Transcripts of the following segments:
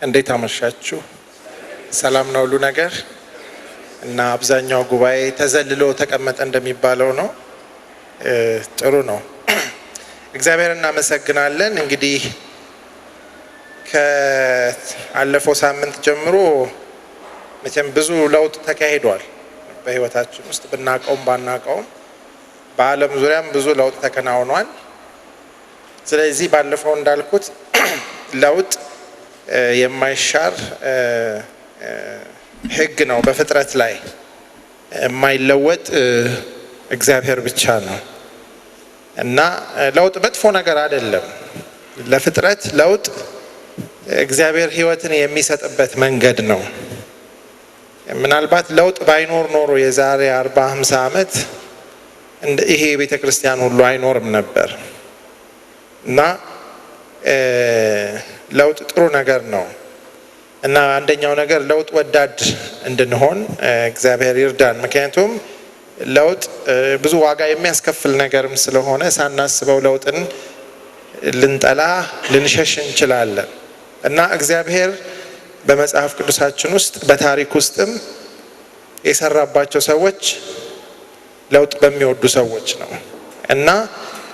እንዴት አመሻችሁ? ሰላም ነው ሁሉ ነገር? እና አብዛኛው ጉባኤ ተዘልሎ ተቀመጠ እንደሚባለው ነው። ጥሩ ነው። እግዚአብሔር እናመሰግናለን። እንግዲህ ከአለፈው ሳምንት ጀምሮ መቼም ብዙ ለውጥ ተካሂዷል በህይወታችን ውስጥ፣ ብናቀውም ባናቀውም በዓለም ዙሪያም ብዙ ለውጥ ተከናውኗል። ስለዚህ ባለፈው እንዳልኩት ለውጥ የማይሻር ሕግ ነው። በፍጥረት ላይ የማይለወጥ እግዚአብሔር ብቻ ነው እና ለውጥ መጥፎ ነገር አይደለም። ለፍጥረት ለውጥ እግዚአብሔር ሕይወትን የሚሰጥበት መንገድ ነው። ምናልባት ለውጥ ባይኖር ኖሮ የዛሬ 40 50 ዓመት ይሄ ቤተ ክርስቲያን ሁሉ አይኖርም ነበር። እና ለውጥ ጥሩ ነገር ነው። እና አንደኛው ነገር ለውጥ ወዳድ እንድንሆን እግዚአብሔር ይርዳን። ምክንያቱም ለውጥ ብዙ ዋጋ የሚያስከፍል ነገርም ስለሆነ ሳናስበው ለውጥን ልንጠላ ልንሸሽ እንችላለን። እና እግዚአብሔር በመጽሐፍ ቅዱሳችን ውስጥ በታሪክ ውስጥም የሰራባቸው ሰዎች ለውጥ በሚወዱ ሰዎች ነው። እና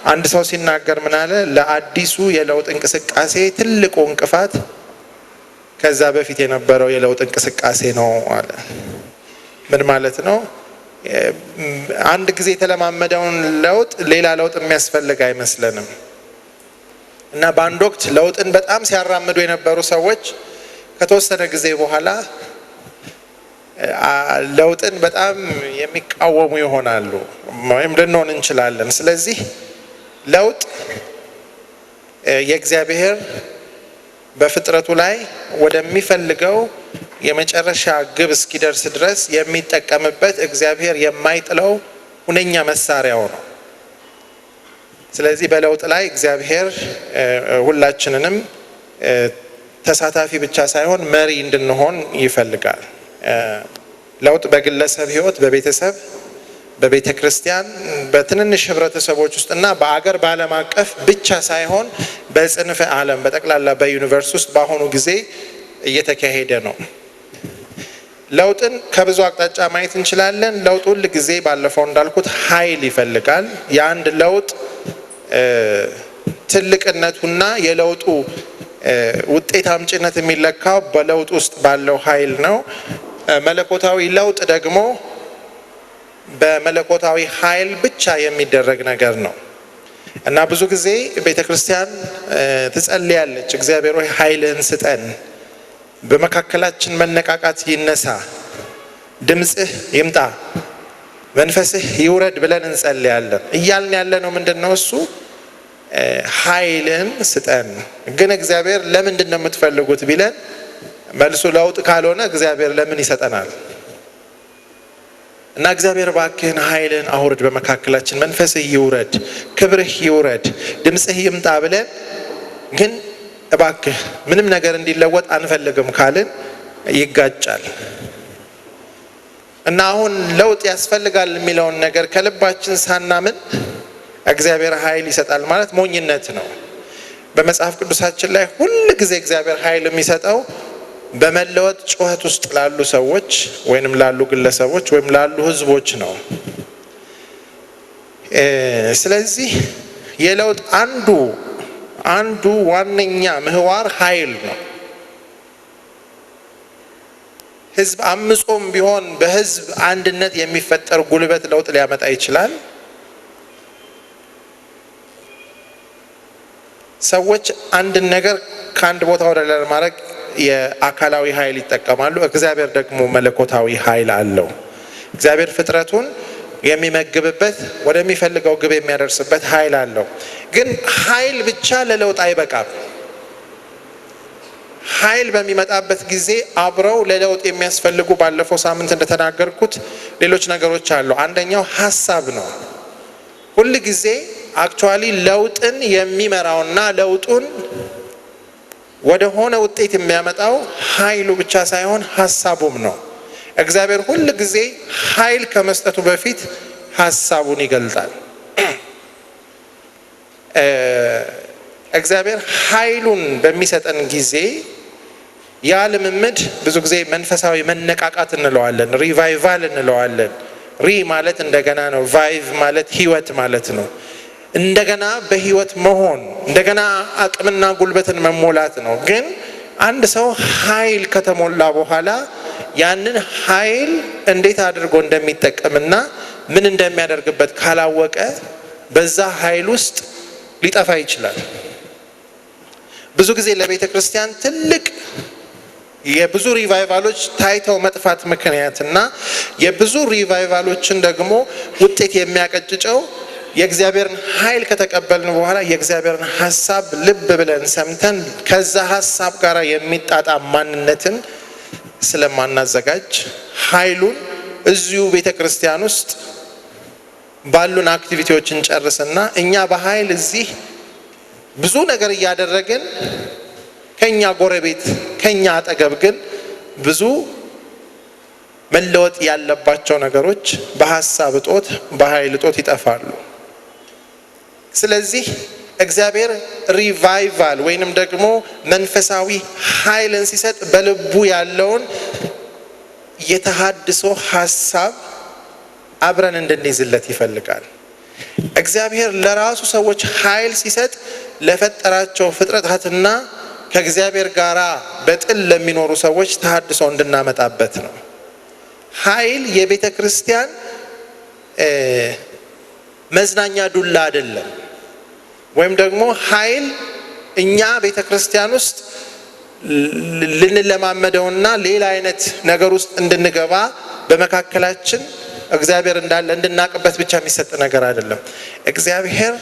አንድ ሰው ሲናገር ምን አለ? ለአዲሱ የለውጥ እንቅስቃሴ ትልቁ እንቅፋት ከዛ በፊት የነበረው የለውጥ እንቅስቃሴ ነው አለ። ምን ማለት ነው? አንድ ጊዜ የተለማመደውን ለውጥ ሌላ ለውጥ የሚያስፈልግ አይመስለንም። እና በአንድ ወቅት ለውጥን በጣም ሲያራምዱ የነበሩ ሰዎች ከተወሰነ ጊዜ በኋላ ለውጥን በጣም የሚቃወሙ ይሆናሉ፣ ወይም ልንሆን እንችላለን። ስለዚህ ለውጥ የእግዚአብሔር በፍጥረቱ ላይ ወደሚፈልገው የመጨረሻ ግብ እስኪደርስ ድረስ የሚጠቀምበት እግዚአብሔር የማይጥለው ሁነኛ መሳሪያው ነው። ስለዚህ በለውጥ ላይ እግዚአብሔር ሁላችንንም ተሳታፊ ብቻ ሳይሆን መሪ እንድንሆን ይፈልጋል። ለውጥ በግለሰብ ሕይወት፣ በቤተሰብ፣ በቤተ ክርስቲያን፣ በትንንሽ ህብረተሰቦች ውስጥና በአገር በዓለም አቀፍ ብቻ ሳይሆን በጽንፈ ዓለም በጠቅላላ በ universe ውስጥ በአሁኑ ጊዜ እየተካሄደ ነው። ለውጥን ከብዙ አቅጣጫ ማየት እንችላለን። ለውጥ ሁል ጊዜ ባለፈው እንዳልኩት ኃይል ይፈልጋል። የአንድ ለውጥ ትልቅነቱና የለውጡ ውጤት አምጪነት የሚለካው በለውጥ ውስጥ ባለው ኃይል ነው። መለኮታዊ ለውጥ ደግሞ በመለኮታዊ ኃይል ብቻ የሚደረግ ነገር ነው። እና ብዙ ጊዜ ቤተክርስቲያን ትጸልያለች፣ እግዚአብሔር ሆይ ኃይልህን ስጠን፣ በመካከላችን መነቃቃት ይነሳ፣ ድምጽህ ይምጣ፣ መንፈስህ ይውረድ ብለን እንጸልያለን። እያልን ያለነው ምንድነው? እሱ ኃይልን ስጠን። ግን እግዚአብሔር ለምንድን ነው የምትፈልጉት ቢለን መልሱ ለውጥ ካልሆነ እግዚአብሔር ለምን ይሰጠናል? እና እግዚአብሔር እባክህን ኃይልን አውርድ በመካከላችን፣ መንፈስህ ይውረድ፣ ክብርህ ይውረድ፣ ድምጽህ ይምጣ ብለን ግን እባክህ ምንም ነገር እንዲለወጥ አንፈልግም ካልን ይጋጫል። እና አሁን ለውጥ ያስፈልጋል የሚለውን ነገር ከልባችን ሳናምን እግዚአብሔር ኃይል ይሰጣል ማለት ሞኝነት ነው። በመጽሐፍ ቅዱሳችን ላይ ሁል ጊዜ እግዚአብሔር ኃይል የሚሰጠው በመለወጥ ጩኸት ውስጥ ላሉ ሰዎች ወይንም ላሉ ግለሰቦች ወይም ላሉ ህዝቦች ነው። ስለዚህ የለውጥ አንዱ ዋነኛ ምህዋር ኃይል ነው። ህዝብ አምጾም ቢሆን በህዝብ አንድነት የሚፈጠር ጉልበት ለውጥ ሊያመጣ ይችላል። ሰዎች አንድን ነገር ከአንድ ቦታ ወደ ሌላ ለማድረግ የአካላዊ ኃይል ይጠቀማሉ። እግዚአብሔር ደግሞ መለኮታዊ ኃይል አለው። እግዚአብሔር ፍጥረቱን የሚመግብበት ወደሚፈልገው ግብ የሚያደርስበት ኃይል አለው። ግን ኃይል ብቻ ለለውጥ አይበቃም። ኃይል በሚመጣበት ጊዜ አብረው ለለውጥ የሚያስፈልጉ ባለፈው ሳምንት እንደተናገርኩት ሌሎች ነገሮች አሉ። አንደኛው ሐሳብ ነው። ሁል ጊዜ actually ለውጥን የሚመራውና ለውጡን ወደ ሆነ ውጤት የሚያመጣው ኃይሉ ብቻ ሳይሆን ሐሳቡም ነው። እግዚአብሔር ሁል ጊዜ ኃይል ከመስጠቱ በፊት ሐሳቡን ይገልጣል። እግዚአብሔር ኃይሉን በሚሰጠን ጊዜ ያ ልምምድ ብዙ ጊዜ መንፈሳዊ መነቃቃት እንለዋለን፣ revival እንለዋለን። Re ማለት እንደገና ነው። Vive ማለት ህይወት ማለት ነው። እንደገና በህይወት መሆን፣ እንደገና አቅምና ጉልበትን መሞላት ነው። ግን አንድ ሰው ኃይል ከተሞላ በኋላ ያንን ኃይል እንዴት አድርጎ እንደሚጠቀምና ምን እንደሚያደርግበት ካላወቀ በዛ ኃይል ውስጥ ሊጠፋ ይችላል። ብዙ ጊዜ ለቤተ ክርስቲያን ትልቅ የብዙ revival ኦች ታይተው መጥፋት ምክንያትና የብዙ revival ኦችን ደግሞ ውጤት የሚያቀጭጨው የእግዚአብሔርን ኃይል ከተቀበልን በኋላ የእግዚአብሔርን ሀሳብ ልብ ብለን ሰምተን ከዛ ሀሳብ ጋር የሚጣጣም ማንነትን ስለማናዘጋጅ ኃይሉን እዚሁ ቤተ ክርስቲያን ውስጥ ባሉን activity ዎች እንጨርስና እኛ በኃይል እዚህ ብዙ ነገር እያደረግን ከኛ ጎረቤት፣ ከኛ አጠገብ ግን ብዙ መለወጥ ያለባቸው ነገሮች በሀሳብ እጦት፣ በኃይል እጦት ይጠፋሉ። ስለዚህ እግዚአብሔር revival ወይንም ደግሞ መንፈሳዊ ኃይልን ሲሰጥ በልቡ ያለውን የተሃድሶ ሀሳብ አብረን እንድንይዝለት ይፈልጋል። እግዚአብሔር ለራሱ ሰዎች ኃይል ሲሰጥ ለፈጠራቸው ፍጥረታትና ከእግዚአብሔር ጋር በጥል ለሚኖሩ ሰዎች ተሃድሶ እንድናመጣበት ነው። ኃይል የቤተ ክርስቲያን መዝናኛ ዱላ አይደለም። ወይም ደግሞ ኃይል እኛ ቤተ ክርስቲያን ውስጥ ልንለማመደውና ሌላ አይነት ነገር ውስጥ እንድንገባ፣ በመካከላችን እግዚአብሔር እንዳለ እንድናቅበት ብቻ የሚሰጥ ነገር አይደለም። እግዚአብሔር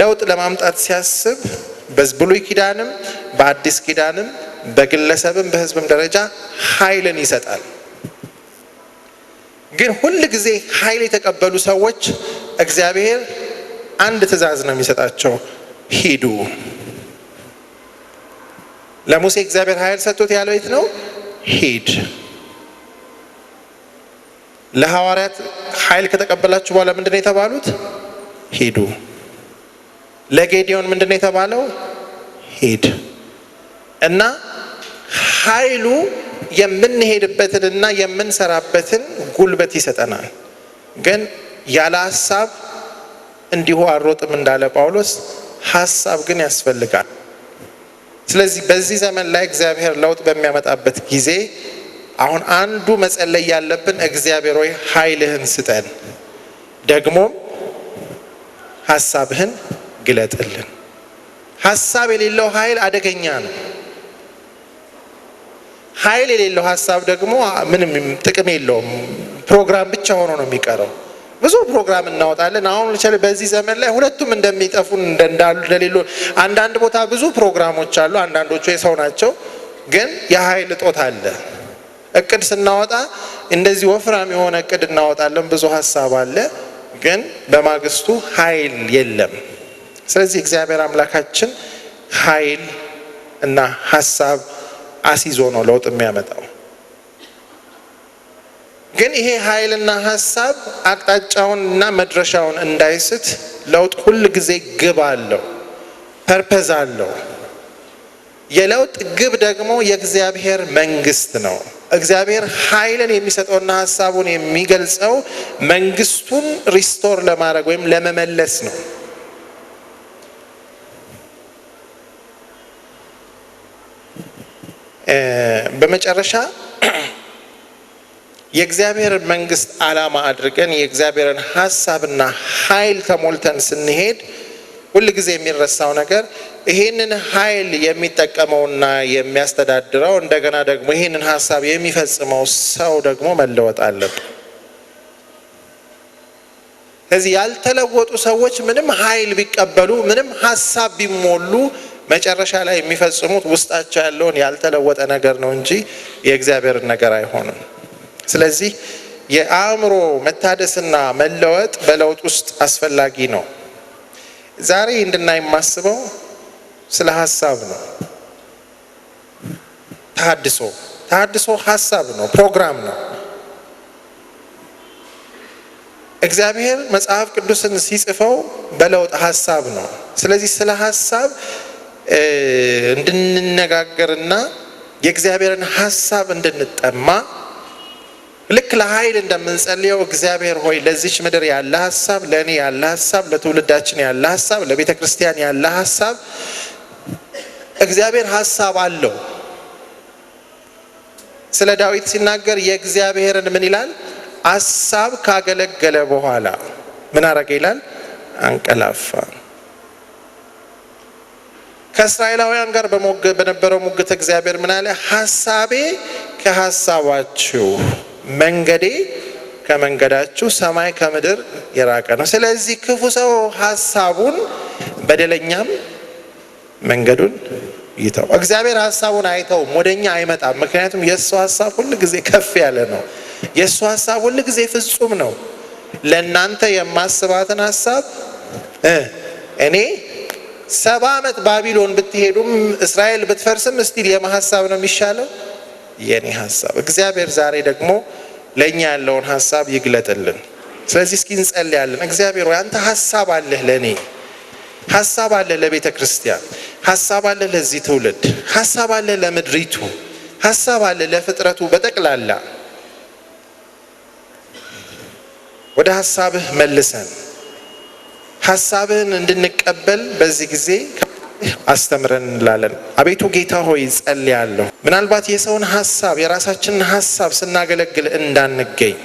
ለውጥ ለማምጣት ሲያስብ በብሉይ ኪዳንም በአዲስ ኪዳንም በግለሰብም በሕዝብም ደረጃ ኃይልን ይሰጣል። ግን ሁል ጊዜ ኃይል የተቀበሉ ሰዎች እግዚአብሔር አንድ ትእዛዝ ነው የሚሰጣቸው፣ ሂዱ። ለሙሴ እግዚአብሔር ኃይል ሰጥቶት ያለው የት ነው? ሂድ። ለሐዋርያት ኃይል ከተቀበላችሁ በኋላ ምንድን ነው የተባሉት? ሂዱ። ለጌዲዮን ምንድን ነው የተባለው? ሂድ። እና ኃይሉ የምንሄድበትንና የምንሰራበትን ጉልበት ይሰጠናል። ግን ያለ ሀሳብ እንዲሁ አልሮጥም እንዳለ ጳውሎስ፣ ሀሳብ ግን ያስፈልጋል። ስለዚህ በዚህ ዘመን ላይ እግዚአብሔር ለውጥ በሚያመጣበት ጊዜ አሁን አንዱ መጸለይ ያለብን እግዚአብሔር ሆይ፣ ኃይልህን ስጠን፣ ደግሞም ሀሳብህን ግለጥልን። ሀሳብ የሌለው ኃይል አደገኛ ነው። ኃይል የሌለው ሀሳብ ደግሞ ምንም ጥቅም የለውም። ፕሮግራም ብቻ ሆኖ ነው የሚቀረው። ብዙ ፕሮግራም እናወጣለን። አሁን ለምሳሌ በዚህ ዘመን ላይ ሁለቱም እንደሚጠፉ እንዳሉ እንደሌሉ አንዳንድ ቦታ ብዙ ፕሮግራሞች አሉ። አንዳንዶቹ የሰው ናቸው፣ ግን የኃይል እጦት አለ። እቅድ ስናወጣ እንደዚህ ወፍራም የሆነ እቅድ እናወጣለን። ብዙ ሀሳብ አለ፣ ግን በማግስቱ ኃይል የለም። ስለዚህ እግዚአብሔር አምላካችን ኃይል እና ሀሳብ አስይዞ ነው ለውጥ የሚያመጣው። ግን ይሄ ኃይልና ሀሳብ አቅጣጫውን እና መድረሻውን እንዳይስት ለውጥ ሁል ጊዜ ግብ አለው፣ purpose አለው። የለውጥ ግብ ደግሞ የእግዚአብሔር መንግስት ነው። እግዚአብሔር ኃይልን የሚሰጠውና ሀሳቡን የሚገልጸው መንግስቱን restore ለማድረግ ወይም ለመመለስ ነው። በመጨረሻ የእግዚአብሔርን መንግስት ዓላማ አድርገን የእግዚአብሔርን ሀሳብና ኃይል ተሞልተን ስንሄድ ሁል ጊዜ የሚረሳው ነገር ይሄንን ኃይል የሚጠቀመውና የሚያስተዳድረው፣ እንደገና ደግሞ ይሄንን ሀሳብ የሚፈጽመው ሰው ደግሞ መለወጥ አለበት። ስለዚህ ያልተለወጡ ሰዎች ምንም ኃይል ቢቀበሉ፣ ምንም ሀሳብ ቢሞሉ መጨረሻ ላይ የሚፈጽሙት ውስጣቸው ያለውን ያልተለወጠ ነገር ነው እንጂ የእግዚአብሔርን ነገር አይሆንም። ስለዚህ የአእምሮ መታደስና መለወጥ በለውጥ ውስጥ አስፈላጊ ነው። ዛሬ እንድናይ የማስበው ስለ ሀሳብ ነው። ተሃድሶ ሀሳብ ነው፣ ፕሮግራም ነው። እግዚአብሔር መጽሐፍ ቅዱስን ሲጽፈው በለውጥ ሀሳብ ነው። ስለዚህ ስለ ሀሳብ እንድንነጋገርና የእግዚአብሔርን ሀሳብ እንድንጠማ፣ ልክ ለኃይል እንደምንጸልየው እግዚአብሔር ሆይ ለዚች ምድር ያለ ሀሳብ፣ ለእኔ ያለ ሀሳብ፣ ለትውልዳችን ያለ ሀሳብ፣ ለቤተ ክርስቲያን ያለ ሀሳብ፣ እግዚአብሔር ሀሳብ አለው። ስለ ዳዊት ሲናገር የእግዚአብሔርን ምን ይላል? ሀሳብ ካገለገለ በኋላ ምን አረገ ይላል? አንቀላፋ። ከእስራኤላውያን ጋር በነበረው ሙግት እግዚአብሔር ምን አለ? ሀሳቤ ከሀሳባችሁ፣ መንገዴ ከመንገዳችሁ ሰማይ ከምድር የራቀ ነው። ስለዚህ ክፉ ሰው ሀሳቡን በደለኛም መንገዱን ይተው። እግዚአብሔር ሀሳቡን አይተውም፣ ወደኛ አይመጣም። ምክንያቱም የእሱ ሀሳብ ሁል ጊዜ ከፍ ያለ ነው። የእሱ ሀሳብ ሁል ጊዜ ፍጹም ነው። ለእናንተ የማስባትን ሀሳብ እኔ 70 ዓመት ባቢሎን ብትሄዱም እስራኤል ብትፈርስም still የማ ሀሳብ ነው የሚሻለው? የኔ ሀሳብ። እግዚአብሔር ዛሬ ደግሞ ለእኛ ያለውን ሀሳብ ይግለጥልን። ስለዚህ እስኪ እንጸልያለን። እግዚአብሔር ሆይ አንተ ሀሳብ አለህ ለእኔ፣ ሀሳብ አለህ ለቤተ ክርስቲያን፣ ሀሳብ አለህ ለዚህ ትውልድ፣ ሀሳብ አለህ ለምድሪቱ፣ ሀሳብ አለህ ለፍጥረቱ በጠቅላላ። ወደ ሀሳብህ መልሰን ሀሳብህን እንድንቀበል በዚህ ጊዜ አስተምረን እንላለን። አቤቱ ጌታ ሆይ ጸልያለሁ። ምናልባት የሰውን ሀሳብ የራሳችንን ሀሳብ ስናገለግል እንዳንገኝ፣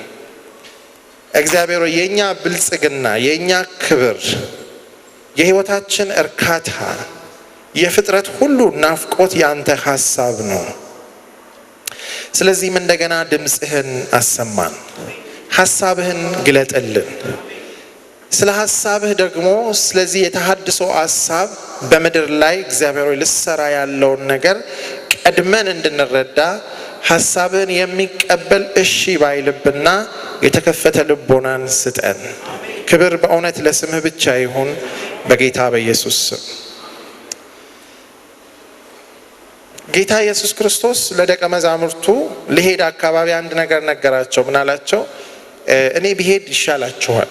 እግዚአብሔር ሆይ የእኛ ብልጽግና፣ የእኛ ክብር፣ የህይወታችን እርካታ፣ የፍጥረት ሁሉ ናፍቆት ያንተ ሀሳብ ነው። ስለዚህም እንደገና ድምፅህን አሰማን፣ ሀሳብህን ግለጥልን። ስለ ሀሳብህ ደግሞ ስለዚህ የተሃድሶ ሀሳብ በምድር ላይ እግዚአብሔር ሆይ ልሰራ ያለውን ነገር ቀድመን እንድንረዳ ሀሳብህን የሚቀበል እሺ ባይልብና የተከፈተ ልቦናን ስጠን። ክብር በእውነት ለስምህ ብቻ ይሁን በጌታ በኢየሱስ ስም። ጌታ ኢየሱስ ክርስቶስ ለደቀ መዛሙርቱ ሊሄድ አካባቢ አንድ ነገር ነገራቸው። ምን አላቸው? እኔ ብሄድ ይሻላችኋል።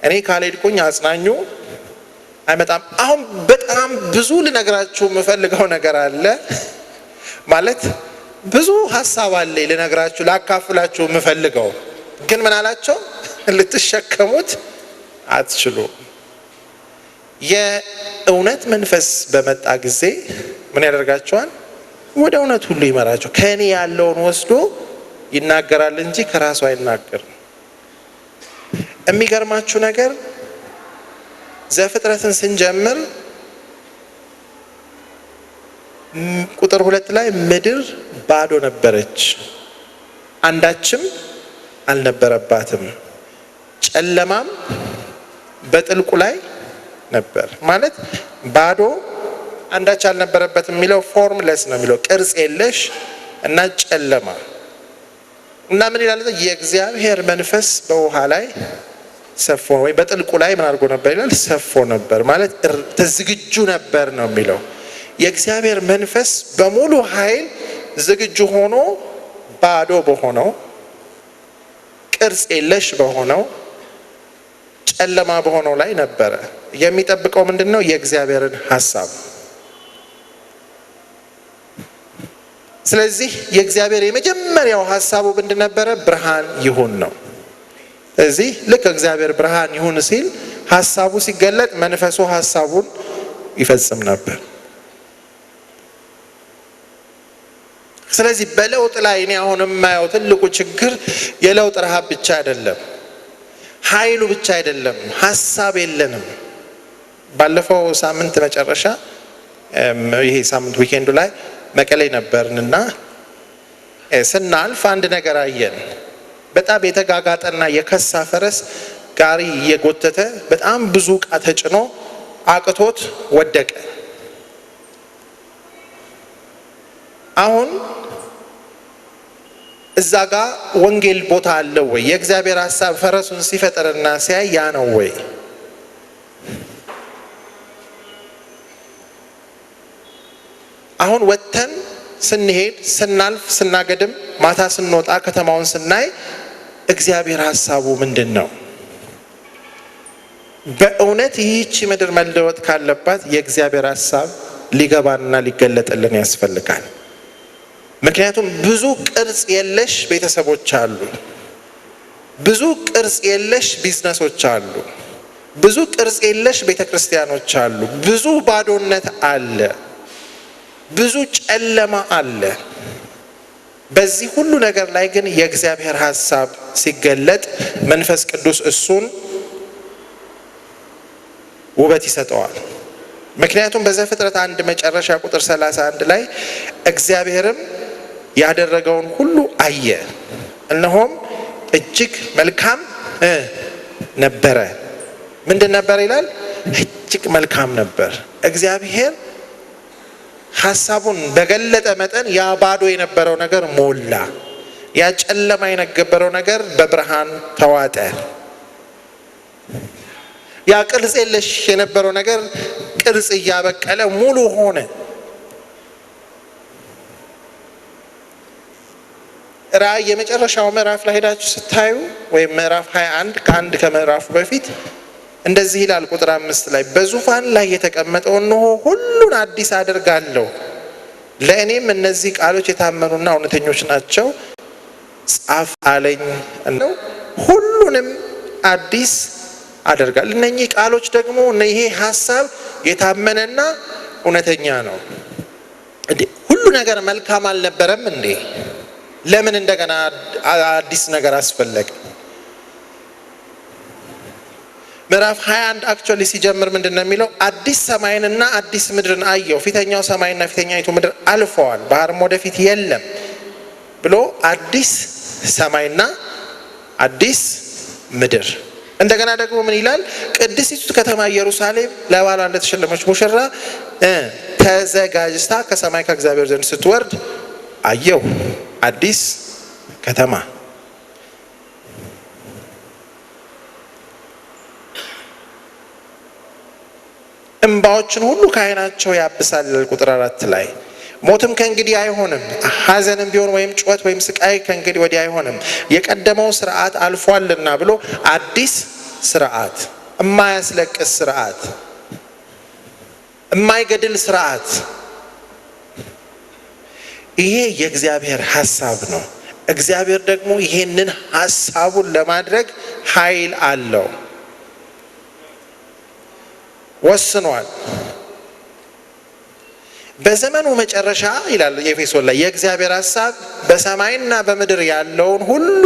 እኔ ካልሄድኩኝ አጽናኙ አይመጣም። አሁን በጣም ብዙ ልነግራችሁ የምፈልገው ነገር አለ። ማለት ብዙ ሀሳብ አለ ልነግራችሁ ላካፍላችሁ የምፈልገው፣ ግን ምን አላቸው? ልትሸከሙት አትችሉም። የእውነት መንፈስ በመጣ ጊዜ ምን ያደርጋቸዋል? ወደ እውነት ሁሉ ይመራቸው። ከእኔ ያለውን ወስዶ ይናገራል እንጂ ከራሱ አይናገርም። የሚገርማችሁ ነገር ዘፍጥረትን ስንጀምር ቁጥር 2 ላይ ምድር ባዶ ነበረች፣ አንዳችም አልነበረባትም፣ ጨለማም በጥልቁ ላይ ነበር። ማለት ባዶ አንዳች አልነበረበትም የሚለው formless ነው የሚለው፣ ቅርጽ የለሽ እና ጨለማ። እና ምን ይላል? የእግዚአብሔር መንፈስ በውሃ ላይ ሰፎ ወይ በጥልቁ ላይ ምን አድርጎ ነበር ይላል? ሰፎ ነበር። ማለት ተዝግጁ ነበር ነው የሚለው። የእግዚአብሔር መንፈስ በሙሉ ኃይል ዝግጁ ሆኖ ባዶ በሆነው፣ ቅርጽ የለሽ በሆነው፣ ጨለማ በሆነው ላይ ነበረ። የሚጠብቀው ምንድነው? የእግዚአብሔርን ሀሳብ። ስለዚህ የእግዚአብሔር የመጀመሪያው ሀሳቡ ምንድን ነበረ? ብርሃን ይሁን ነው። ስለዚህ ልክ እግዚአብሔር ብርሃን ይሁን ሲል ሀሳቡ ሲገለጥ መንፈሱ ሀሳቡን ይፈጽም ነበር። ስለዚህ በለውጥ ላይ እኔ አሁን የማየው ትልቁ ችግር የለውጥ ረሃብ ብቻ አይደለም፣ ኃይሉ ብቻ አይደለም፣ ሀሳብ የለንም። ባለፈው ሳምንት መጨረሻ ይሄ ሳምንት weekend ኡ ላይ መቀሌ ነበርንና ስናልፍ አንድ ነገር አየን። በጣም የተጋጋጠና የከሳ ፈረስ ጋሪ እየጎተተ በጣም ብዙ እቃ ተጭኖ አቅቶት ወደቀ። አሁን እዛ ጋር ወንጌል ቦታ አለው ወይ? የእግዚአብሔር ሀሳብ ፈረሱን ሲፈጥርና ሲያይ ያ ነው ወይ? አሁን ወጥተን ስንሄድ፣ ስናልፍ፣ ስናገድም፣ ማታ ስንወጣ ከተማውን ስናይ እግዚአብሔር ሀሳቡ ምንድን ነው? በእውነት ይህች ምድር መለወጥ ካለባት የእግዚአብሔር ሀሳብ ሊገባንና ሊገለጥልን ያስፈልጋል። ምክንያቱም ብዙ ቅርጽ የለሽ ቤተሰቦች አሉ። ብዙ ቅርጽ የለሽ ቢዝነሶች አሉ። ብዙ ቅርጽ የለሽ ቤተክርስቲያኖች አሉ። ብዙ ባዶነት አለ። ብዙ ጨለማ አለ። በዚህ ሁሉ ነገር ላይ ግን የእግዚአብሔር ሐሳብ ሲገለጥ መንፈስ ቅዱስ እሱን ውበት ይሰጠዋል። ምክንያቱም በዘፍጥረት 1 መጨረሻ ቁጥር 31 ላይ እግዚአብሔርም ያደረገውን ሁሉ አየ፣ እነሆም እጅግ መልካም ነበረ። ምንድን ነበር ይላል? እጅግ መልካም ነበር። እግዚአብሔር ሐሳቡን በገለጠ መጠን ያ ባዶ የነበረው ነገር ሞላ። ያ ጨለማ የነበረው ነገር በብርሃን ተዋጠ። ያ ቅርጽ የለሽ የነበረው ነገር ቅርጽ እያበቀለ ሙሉ ሆነ። ራእይ የመጨረሻው ምዕራፍ ላይ ሄዳችሁ ስታዩ ወይም ምዕራፍ 21 ከአንድ ከምዕራፉ በፊት እንደዚህ ይላል። ቁጥር 5 ላይ በዙፋን ላይ የተቀመጠው እነሆ ሁሉን አዲስ አደርጋለሁ፣ ለእኔም እነዚህ ቃሎች የታመኑና እውነተኞች ናቸው ጻፍ አለኝ። ነው ሁሉንም አዲስ አደርጋለሁ። እነኚህ ቃሎች ደግሞ ይሄ ሐሳብ የታመነና እውነተኛ ነው። እንዴ ሁሉ ነገር መልካም አልነበረም እንዴ? ለምን እንደገና አዲስ ነገር አስፈለገ? ምዕራፍ 21 actually ሲጀምር ምንድነው የሚለው? አዲስ ሰማይንና አዲስ ምድርን አየሁ፣ ፊተኛው ሰማይና ፊተኛይቱ ምድር አልፈዋል፣ ባህርም ወደፊት የለም ብሎ አዲስ ሰማይና አዲስ ምድር። እንደገና ደግሞ ምን ይላል? ቅድስቲቱ ከተማ ኢየሩሳሌም ለባሏ እንደተሸለመች ሙሽራ ተዘጋጅታ ከሰማይ ከእግዚአብሔር ዘንድ ስትወርድ አየሁ። አዲስ ከተማ። እንባዎችን ሁሉ ከዓይናቸው ያብሳል። ቁጥር 4 ላይ ሞትም ከእንግዲህ አይሆንም፣ ሐዘንም ቢሆን ወይም ጩኸት ወይም ስቃይ ከእንግዲህ ወዲህ አይሆንም፣ የቀደመው ስርዓት አልፏልና ብሎ አዲስ ስርዓት፣ የማያስለቅስ ስርዓት፣ የማይገድል ስርዓት። ይሄ የእግዚአብሔር ሐሳብ ነው። እግዚአብሔር ደግሞ ይሄንን ሐሳቡን ለማድረግ ኃይል አለው፣ ወስኗል። በዘመኑ መጨረሻ ይላል ኤፌሶን ላይ የእግዚአብሔር ሐሳብ በሰማይና በምድር ያለውን ሁሉ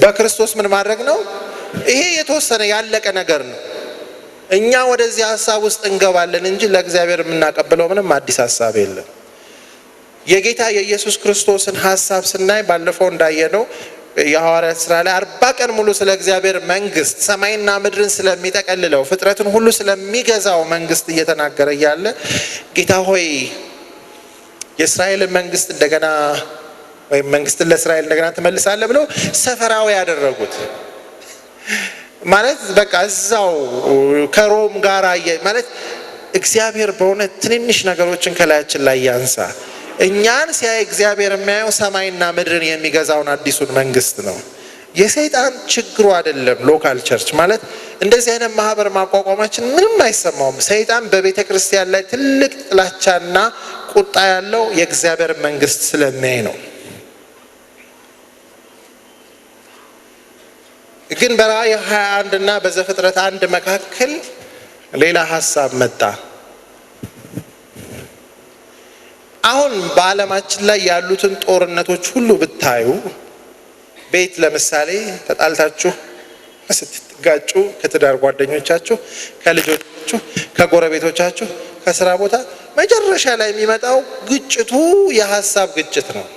በክርስቶስ ምን ማድረግ ነው? ይሄ የተወሰነ ያለቀ ነገር ነው። እኛ ወደዚህ ሐሳብ ውስጥ እንገባለን እንጂ ለእግዚአብሔር የምናቀብለው ምንም አዲስ ሐሳብ የለም። የጌታ የኢየሱስ ክርስቶስን ሐሳብ ስናይ ባለፈው እንዳየነው የሐዋርያት ሥራ ላይ 40 ቀን ሙሉ ስለ እግዚአብሔር መንግስት ሰማይና ምድርን ስለሚጠቀልለው ፍጥረትን ሁሉ ስለሚገዛው መንግስት እየተናገረ እያለ ጌታ ሆይ የእስራኤልን መንግስት እንደገና ወይም መንግስትን ለእስራኤል እንደገና ትመልሳለህ ብለው ሰፈራዊ ያደረጉት ማለት በቃ እዛው ከሮም ጋር ማለት እግዚአብሔር በእውነት ትንንሽ ነገሮችን ከላያችን ላይ ያንሳ። እኛን ሲያይ እግዚአብሔር የሚያየው ሰማይና ምድርን የሚገዛውን አዲሱን መንግስት ነው። የሰይጣን ችግሩ አይደለም local church ማለት እንደዚህ አይነት ማህበር ማቋቋማችን ምንም አይሰማውም። ሰይጣን በቤተክርስቲያን ላይ ትልቅ ጥላቻና ቁጣ ያለው የእግዚአብሔር መንግስት ስለሚያይ ነው። ግን በራእይ 21 እና በዘፍጥረት 1 መካከል ሌላ ሐሳብ መጣ። አሁን በዓለማችን ላይ ያሉትን ጦርነቶች ሁሉ ብታዩ ቤት ለምሳሌ ተጣልታችሁ ስትጋጩ ከትዳር ጓደኞቻችሁ፣ ከልጆቻችሁ፣ ከጎረቤቶቻችሁ፣ ከስራ ቦታ መጨረሻ ላይ የሚመጣው ግጭቱ የሐሳብ ግጭት ነው።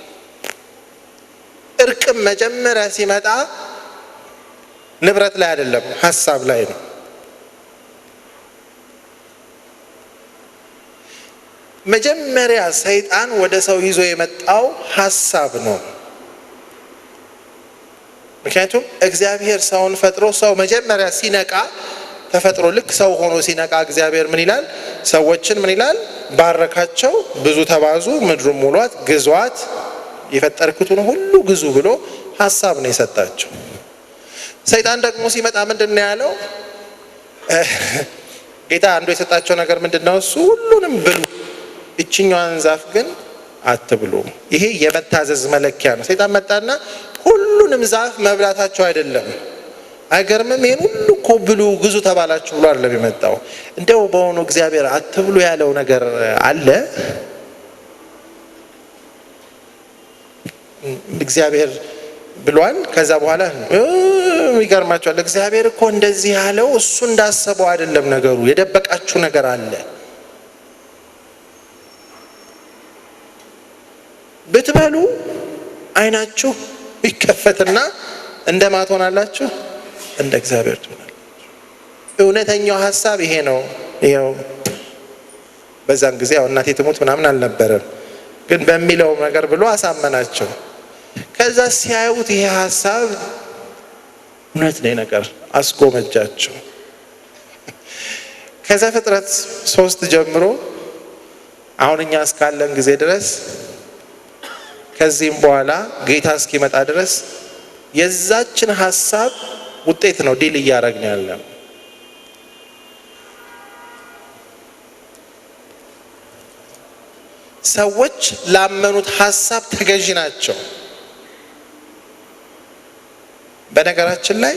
እርቅም መጀመሪያ ሲመጣ ንብረት ላይ አይደለም፣ ሐሳብ ላይ ነው። መጀመሪያ ሰይጣን ወደ ሰው ይዞ የመጣው ሐሳብ ነው። ምክንያቱም እግዚአብሔር ሰውን ፈጥሮ ሰው መጀመሪያ ሲነቃ ተፈጥሮ ልክ ሰው ሆኖ ሲነቃ እግዚአብሔር ምን ይላል? ሰዎችን ምን ይላል? ባረካቸው፣ ብዙ ተባዙ፣ ምድሩን ሙሏት፣ ግዟት፣ የፈጠርኩትን ሁሉ ግዙ ብሎ ሐሳብ ነው የሰጣቸው። ሰይጣን ደግሞ ሲመጣ ምንድነው ያለው? ጌታ አንዱ የሰጣቸው ነገር ምንድነው? እሱ ሁሉንም ብሉ፣ እቺኛዋን ዛፍ ግን አትብሉ። ይሄ የመታዘዝ መለኪያ ነው። ሰይጣን መጣና ሁሉንም ዛፍ መብላታቸው አይደለም። አይገርምም? ይሄን ሁሉ እኮ ብሉ ግዙ ተባላችሁ ብሎ አይደለም የመጣው። እንደው በሆኑ እግዚአብሔር አትብሉ ያለው ነገር አለ? እግዚአብሔር ብሏል። ከዛ በኋላ ይገርማቸዋል። እግዚአብሔር እኮ እንደዚህ ያለው እሱ እንዳሰበው አይደለም ነገሩ፣ የደበቃችሁ ነገር አለ። ብትበሉ አይናችሁ ይከፈትና እንደማ ትሆናላችሁ? እንደ እግዚአብሔር ትሆናላችሁ። እውነተኛው ሀሳብ ይሄ ነው። ይኸው በዛን ጊዜ ያው እናቴ ትሙት ምናምን አልነበረም፣ ግን በሚለው ነገር ብሎ አሳመናቸው። ከዛ ሲያዩት ይሄ ሀሳብ እውነት ነው ነገር አስጎመጃቸው። ከዛ ፍጥረት 3 ጀምሮ አሁን እኛ እስካለን ጊዜ ድረስ ከዚህም በኋላ ጌታ እስኪመጣ ድረስ የዛችን ሀሳብ ውጤት ነው deal እያደረግን ያለው። ሰዎች ላመኑት ሀሳብ ተገዢ ናቸው። በነገራችን ላይ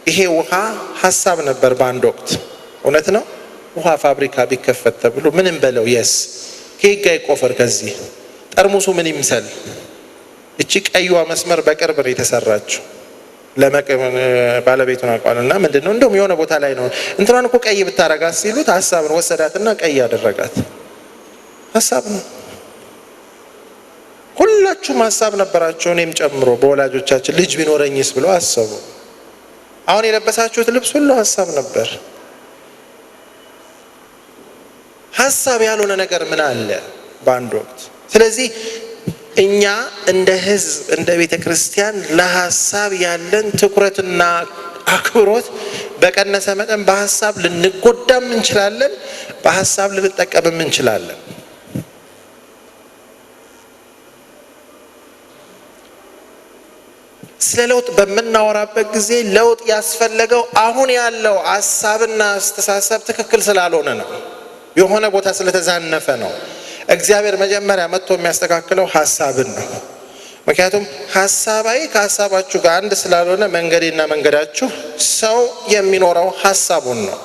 ይሄ ውሃ ሀሳብ ነበር በአንድ ወቅት። እውነት ነው። ውሃ ፋብሪካ ቢከፈት ተብሎ ምንም በለው የስ ከየት ጋር ይቆፈር፣ ከዚህ ጠርሙሱ ምን ይምሰል? እቺ ቀይዋ መስመር በቅርብ ነው የተሰራችው። ባለቤቱን አውቀዋለሁ እና ምንድነው እንደውም የሆነ ቦታ ላይ ነው እንትኗን እኮ ቀይ ብታረጋት ሲሉት ሀሳብን ወሰዳትና ቀይ አደረጋት። ሀሳብ ነው። ሁላችሁም ሀሳብ ነበራችሁ፣ እኔም ጨምሮ። በወላጆቻችን ልጅ ቢኖረኝስ ብለው አሰቡ። አሁን የለበሳችሁት ልብስ ሁሉ ሀሳብ ነበር። ሀሳብ ያልሆነ ነገር ምን አለ በአንድ ወቅት? ስለዚህ እኛ እንደ ህዝብ እንደ ቤተክርስቲያን ለሀሳብ ያለን ትኩረትና አክብሮት በቀነሰ መጠን በሀሳብ ልንጎዳም እንችላለን፣ በሀሳብ ልንጠቀምም እንችላለን። ስለ ለውጥ በምናወራበት ጊዜ ለውጥ ያስፈለገው አሁን ያለው ሀሳብና አስተሳሰብ ትክክል ስላልሆነ ነው፣ የሆነ ቦታ ስለተዛነፈ ነው። እግዚአብሔር መጀመሪያ መጥቶ የሚያስተካክለው ሀሳብን ነው። ምክንያቱም ሀሳባዊ ከሀሳባችሁ ጋር አንድ ስላልሆነ መንገዴና መንገዳችሁ ሰው የሚኖረው ሀሳቡን ነው።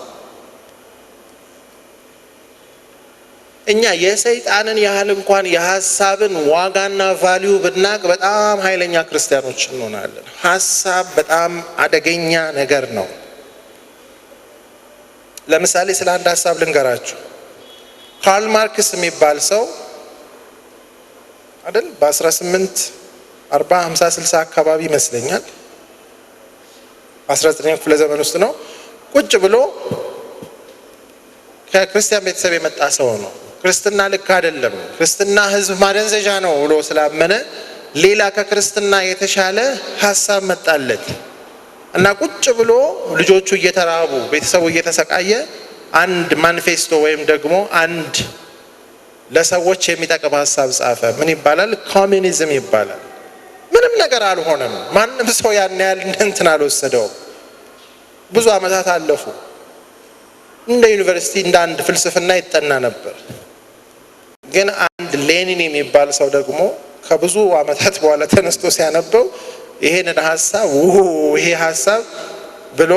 እኛ የሰይጣንን ያህል እንኳን የሀሳብን ዋጋና value ብናቅ በጣም ኃይለኛ ክርስቲያኖች እንሆናለን። ሀሳብ በጣም አደገኛ ነገር ነው። ለምሳሌ ስለ አንድ ሀሳብ ልንገራችሁ። ካርል ማርክስ የሚባል ሰው አይደል በ1840 50 60 አካባቢ ይመስለኛል 19ኛው ክፍለ ዘመን ውስጥ ነው። ቁጭ ብሎ ከክርስቲያን ቤተሰብ የመጣ ሰው ነው። ክርስትና ልክ አይደለም፣ ክርስትና ህዝብ ማደንዘዣ ነው ብሎ ስላመነ ሌላ ከክርስትና የተሻለ ሀሳብ መጣለት እና ቁጭ ብሎ ልጆቹ እየተራቡ ቤተሰቡ እየተሰቃየ አንድ ማኒፌስቶ ወይም ደግሞ አንድ ለሰዎች የሚጠቅም ሀሳብ ጻፈ። ምን ይባላል? ኮሚኒዝም ይባላል። ምንም ነገር አልሆነም። ማንም ሰው ያን ያህል እንትን አልወሰደውም። ብዙ አመታት አለፉ። እንደ ዩኒቨርሲቲ እንደ አንድ ፍልስፍና ይጠና ነበር። ግን አንድ ሌኒን የሚባል ሰው ደግሞ ከብዙ አመታት በኋላ ተነስቶ ሲያነበው ይሄንን ሀሳብ ይሄ ሀሳብ ብሎ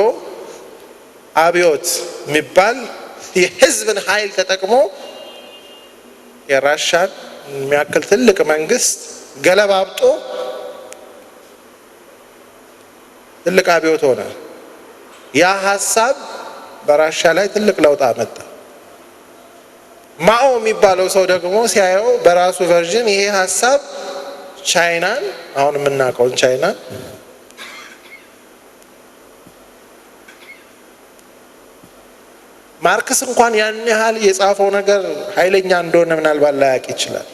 አብዮት የሚባል የህዝብን ኃይል ተጠቅሞ የራሻን የሚያክል ትልቅ መንግስት ገለባብጦ ትልቅ አብዮት ሆነ። ያ ሀሳብ በራሻ ላይ ትልቅ ለውጥ አመጣ። ማኦ የሚባለው ሰው ደግሞ ሲያየው በራሱ version ይሄ ሀሳብ ቻይናን አሁን የምናውቀውን ቻይናን ማርክስ እንኳን ያን ያህል የጻፈው ነገር ኃይለኛ እንደሆነ ምናልባት ላያውቅ ይችላል።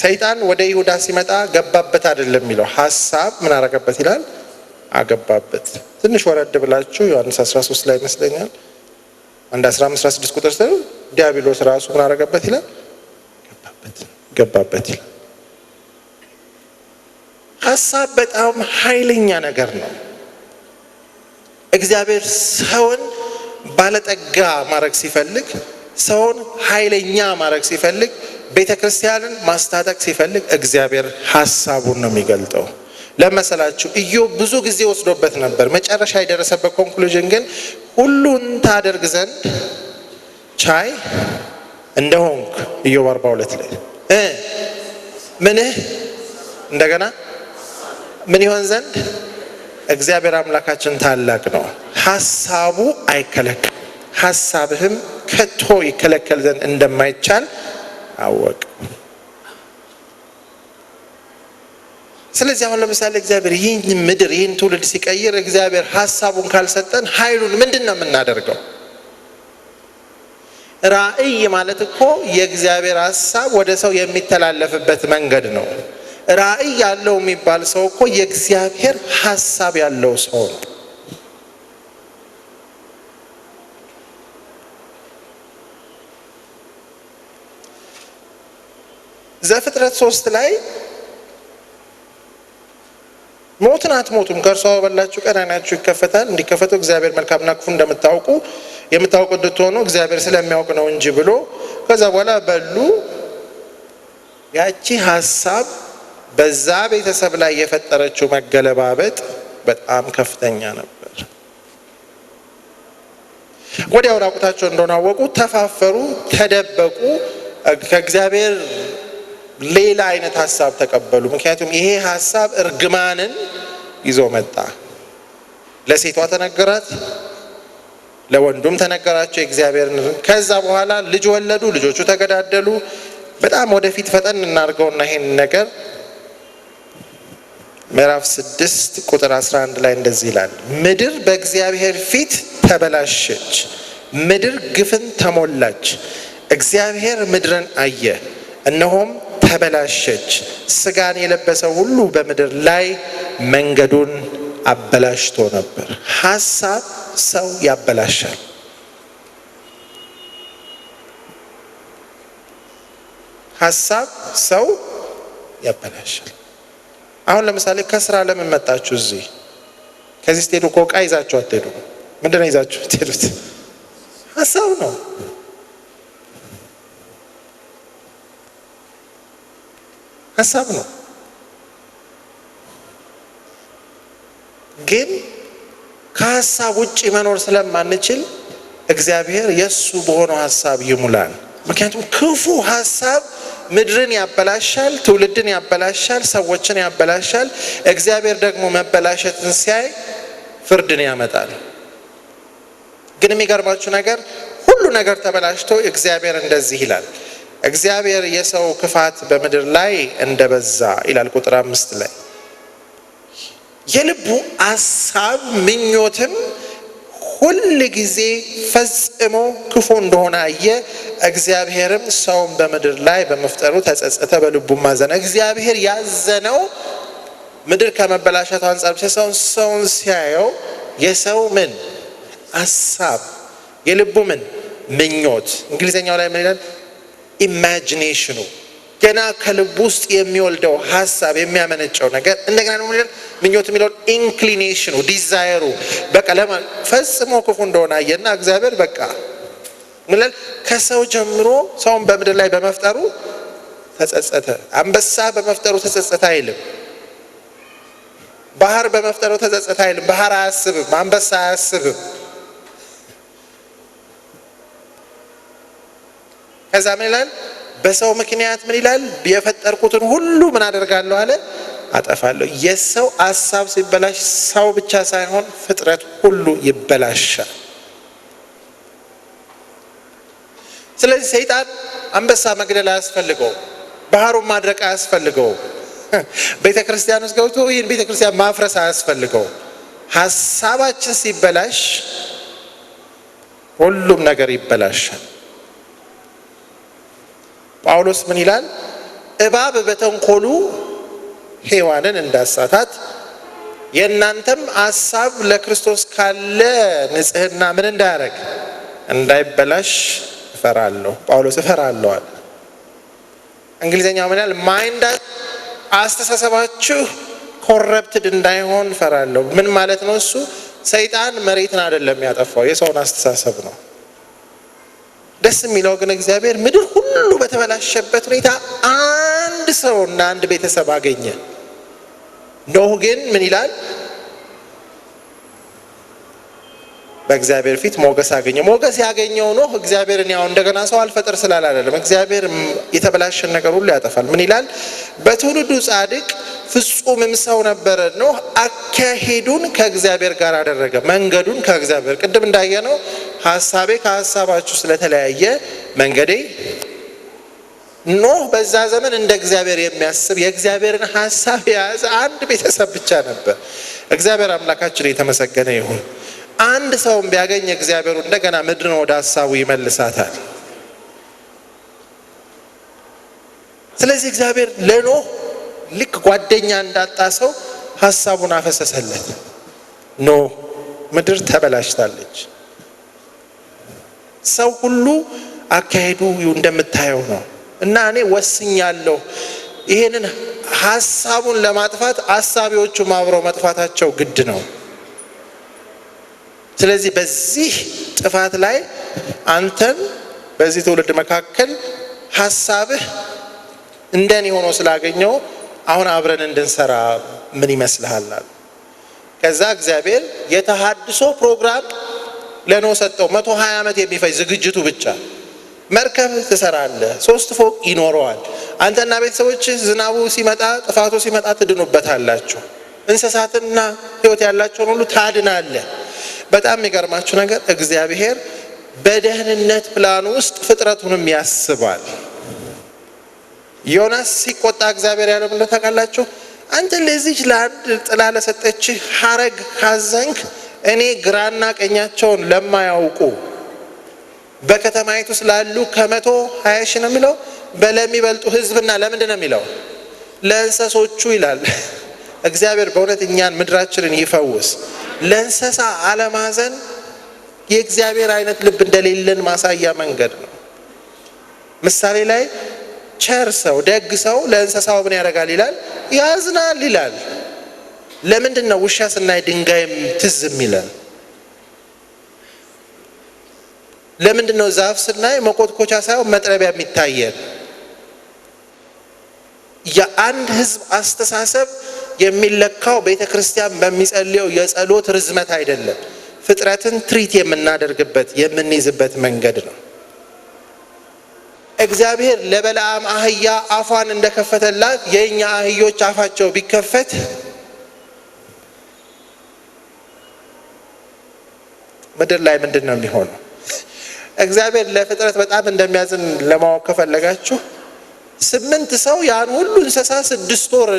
ሰይጣን ወደ ይሁዳ ሲመጣ ገባበት አይደለም የሚለው ሀሳብ ምን አረገበት ይላል? አገባበት። ትንሽ ወረድ ብላችሁ ዮሐንስ 13 ላይ ይመስለኛል አንድ 15 16 ቁጥር ስር ዲያብሎስ ራሱ ምን አረገበት ይላል? ገባበት፣ ገባበት ይላል። ሀሳብ በጣም ኃይለኛ ነገር ነው። እግዚአብሔር ሰውን ባለጠጋ ማድረግ ሲፈልግ፣ ሰውን ኃይለኛ ማድረግ ሲፈልግ፣ ቤተ ክርስቲያንን ማስታጠቅ ሲፈልግ እግዚአብሔር ሀሳቡን ነው የሚገልጠው። ለመሰላችሁ ኢዮብ ብዙ ጊዜ ወስዶበት ነበር። መጨረሻ የደረሰበት conclusion ግን ሁሉን ታደርግ ዘንድ ቻይ እንደሆንክ ኢዮብ 42 ላይ ምንህ እንደገና ምን ይሆን ዘንድ እግዚአብሔር አምላካችን ታላቅ ነው፣ ሀሳቡ አይከለከል፣ ሀሳብህም ከቶ ይከለከል ዘንድ እንደማይቻል አወቅ። ስለዚህ አሁን ለምሳሌ እግዚአብሔር ይህን ምድር ይህን ትውልድ ሲቀይር እግዚአብሔር ሀሳቡን ካልሰጠን ኃይሉን ምንድን ነው የምናደርገው? ራእይ ማለት እኮ የእግዚአብሔር ሀሳብ ወደ ሰው የሚተላለፍበት መንገድ ነው። ራእይ ያለው የሚባል ሰው እኮ የእግዚአብሔር ሀሳብ ያለው ሰው ነው። ዘፍጥረት 3 ላይ ሞትን አትሞቱም፣ ከእርሷ በበላችሁ ቀን ዓይናችሁ ይከፈታል፣ እንዲከፈቱ እግዚአብሔር መልካምና ክፉ እንደምታውቁ የምታውቁ እንድትሆኑ እግዚአብሔር ስለሚያውቅ ነው እንጂ ብሎ ከዛ በኋላ በሉ። ያቺ ሀሳብ በዛ ቤተሰብ ላይ የፈጠረችው መገለባበጥ በጣም ከፍተኛ ነበር። ወዲያው ራቁታቸው እንደሆነ አወቁ፣ ተፋፈሩ፣ ተደበቁ። ከእግዚአብሔር ሌላ አይነት ሀሳብ ተቀበሉ። ምክንያቱም ይሄ ሀሳብ እርግማንን ይዞ መጣ። ለሴቷ ተነገራት፣ ለወንዱም ተነገራቸው የእግዚአብሔርን። ከዛ በኋላ ልጅ ወለዱ፣ ልጆቹ ተገዳደሉ። በጣም ወደፊት ፈጠን እናድርገውና ይሄን ነገር ምዕራፍ 6 ቁጥር 11 ላይ እንደዚህ ይላል፣ ምድር በእግዚአብሔር ፊት ተበላሸች፣ ምድር ግፍን ተሞላች። እግዚአብሔር ምድርን አየ፣ እነሆም ተበላሸች፣ ስጋን የለበሰ ሁሉ በምድር ላይ መንገዱን አበላሽቶ ነበር። ሀሳብ ሰው ያበላሻል። ሀሳብ ሰው ያበላሻል። አሁን ለምሳሌ ከስራ ለምን መጣችሁ እዚህ? ከዚህ ስትሄዱ እኮ ዕቃ ይዛችሁ አትሄዱ። ምንድን ነው ይዛችሁ ትሄዱት? ሀሳብ ነው። ሀሳብ ነው። ግን ከሀሳብ ውጭ መኖር ስለማንችል እግዚአብሔር የእሱ በሆነው ሀሳብ ይሙላል። ምክንያቱም ክፉ ሀሳብ ምድርን ያበላሻል፣ ትውልድን ያበላሻል፣ ሰዎችን ያበላሻል። እግዚአብሔር ደግሞ መበላሸትን ሲያይ ፍርድን ያመጣል። ግን የሚገርማችሁ ነገር ሁሉ ነገር ተበላሽቶ እግዚአብሔር እንደዚህ ይላል፣ እግዚአብሔር የሰው ክፋት በምድር ላይ እንደበዛ ይላል ቁጥር 5 ላይ የልቡ ሀሳብ ምኞትም ሁል ጊዜ ፈጽሞ ክፉ እንደሆነ አየ። እግዚአብሔርም ሰውን በምድር ላይ በመፍጠሩ ተጸጸተ፣ በልቡም አዘነ። እግዚአብሔር ያዘነው ምድር ከመበላሸቱ አንፃር ብቻ ሳይሆን ሰውን ሲያየው የሰው ምን ሀሳብ የልቡ ምን ምኞት፣ እንግሊዘኛው ላይ ምን ይላል? imagination ኑ ገና ከልቡ ውስጥ የሚወልደው ሀሳብ የሚያመነጨው ነገር እንደገና ደግሞ ምኞት የሚለውን inclination ኑ desire ኡ በቃ ፈጽሞ ክፉ እንደሆነ አየና እግዚአብሔር በቃ ምን ይላል? ከሰው ጀምሮ ሰውን በምድር ላይ በመፍጠሩ ተጸጸተ። አንበሳ በመፍጠሩ ተጸጸተ አይልም። ባህር በመፍጠሩ ተጸጸተ አይልም። ባህር አያስብም፣ አንበሳ አያስብም። ከዛ ምን ይላል? በሰው ምክንያት ምን ይላል? የፈጠርኩትን ሁሉ ምን አደርጋለሁ አለ? አጠፋለሁ። የሰው ሀሳብ ሲበላሽ ሰው ብቻ ሳይሆን ፍጥረት ሁሉ ይበላሻል። ስለዚህ ሰይጣን አንበሳ መግደል አያስፈልገውም፣ ባህሩን ማድረቅ አያስፈልገውም፣ ቤተክርስቲያን ውስጥ ገብቶ ይህን ቤተክርስቲያን ማፍረስ አያስፈልገውም። ሀሳባችን ሲበላሽ ሁሉም ነገር ይበላሻል። ጳውሎስ ምን ይላል? እባብ በተንኮሉ ሔዋንን እንዳሳታት የእናንተም ሀሳብ ለክርስቶስ ካለ ንጽሕና ምን እንዳያደርግ እንዳይበላሽ እፈራለሁ። ጳውሎስ እፈራለሁ አለ። እንግሊዘኛው ምን ይላል? mind አስተሳሰባችሁ corrupted እንዳይሆን እፈራለሁ። ምን ማለት ነው እሱ? ሰይጣን መሬትን አይደለም ያጠፋው፣ የሰውን አስተሳሰብ ነው። ደስ የሚለው ግን እግዚአብሔር ምድር ሁሉ በተበላሸበት ሁኔታ አንድ ሰውና አንድ ቤተሰብ አገኘ። ኖህ ግን ምን ይላል? በእግዚአብሔር ፊት ሞገስ አገኘ። ሞገስ ያገኘው ኖህ እግዚአብሔርን ያው እንደገና ሰው አልፈጥር ስላለ አይደለም። እግዚአብሔር የተበላሸን ነገር ሁሉ ያጠፋል። ምን ይላል? በትውልዱ ጻድቅ ፍጹምም ሰው ነበረ። ኖህ አካሄዱን ከእግዚአብሔር ጋር አደረገ፣ መንገዱን ከእግዚአብሔር። ቅድም እንዳየነው ሀሳቤ ከሀሳባችሁ ስለተለያየ መንገዴ። ኖህ በዛ ዘመን እንደ እግዚአብሔር የሚያስብ የእግዚአብሔርን ሀሳብ የያዘ አንድ ቤተሰብ ብቻ ነበር። እግዚአብሔር አምላካችን የተመሰገነ ይሁን። አንድ ሰውም ቢያገኝ እግዚአብሔሩ እንደገና ምድርን ወደ ሀሳቡ ይመልሳታል። ስለዚህ እግዚአብሔር ለኖህ ልክ ጓደኛ እንዳጣ ሰው ሀሳቡን አፈሰሰለት። ኖህ ምድር ተበላሽታለች፣ ሰው ሁሉ አካሄዱ እንደምታየው ነው እና እኔ ወስኛለሁ ይሄንን ሀሳቡን ለማጥፋት አሳቢዎቹም አብረው መጥፋታቸው ግድ ነው። ስለዚህ በዚህ ጥፋት ላይ አንተን በዚህ ትውልድ መካከል ሀሳብህ እንደኔ ሆኖ ስላገኘው አሁን አብረን እንድንሰራ ምን ይመስልሃል አለ። ከዛ እግዚአብሔር የተሃድሶ ፕሮግራም ለኖህ ሰጠው። 120 ዓመት የሚፈጅ ዝግጅቱ ብቻ። መርከብ ትሰራለህ፣ 3 ፎቅ ይኖረዋል። አንተና ቤተሰቦችህ ዝናቡ ሲመጣ ጥፋቱ ሲመጣ ትድኑበታላችሁ። እንስሳትና ሕይወት ያላቸውን ሁሉ ታድናለህ። በጣም የሚገርማችሁ ነገር እግዚአብሔር በደህንነት ፕላን ውስጥ ፍጥረቱንም ያስባል። ዮናስ ሲቆጣ እግዚአብሔር ያለው ምን ታውቃላችሁ? አንተ ለዚህ ለአንድ ጥላ ለሰጠችህ ሐረግ ካዘንክ እኔ ግራና ቀኛቸውን ለማያውቁ በከተማይቱ ስላሉ ከ120 ሺህ ነው የሚለው በለሚበልጡ ህዝብና ለምንድን ነው የሚለው ለእንሰሶቹ ይላል። እግዚአብሔር በእውነት እኛን ምድራችንን ይፈውስ። ለእንስሳ አለማዘን የእግዚአብሔር አይነት ልብ እንደሌለን ማሳያ መንገድ ነው። ምሳሌ ላይ ቸር ሰው ደግ ሰው ለእንስሳው ምን ያደርጋል ይላል? ያዝናል ይላል። ለምንድን ነው ውሻ ስናይ ድንጋይም ትዝ የሚለን? ለምንድን ነው ዛፍ ስናይ መኮትኮቻ ሳይሆን መጥረቢያ የሚታየን? የአንድ ህዝብ አስተሳሰብ የሚለካው ቤተክርስቲያን በሚጸልየው የጸሎት ርዝመት አይደለም። ፍጥረትን ትሪት የምናደርግበት የምንይዝበት መንገድ ነው። እግዚአብሔር ለበለዓም አህያ አፏን እንደከፈተላት የኛ አህዮች አፋቸው ቢከፈት ምድር ላይ ምንድነው የሚሆነው? እግዚአብሔር ለፍጥረት በጣም እንደሚያዝን ለማወቅ ከፈለጋችሁ 8 ሰው ያን ሁሉ እንስሳ 6 ወር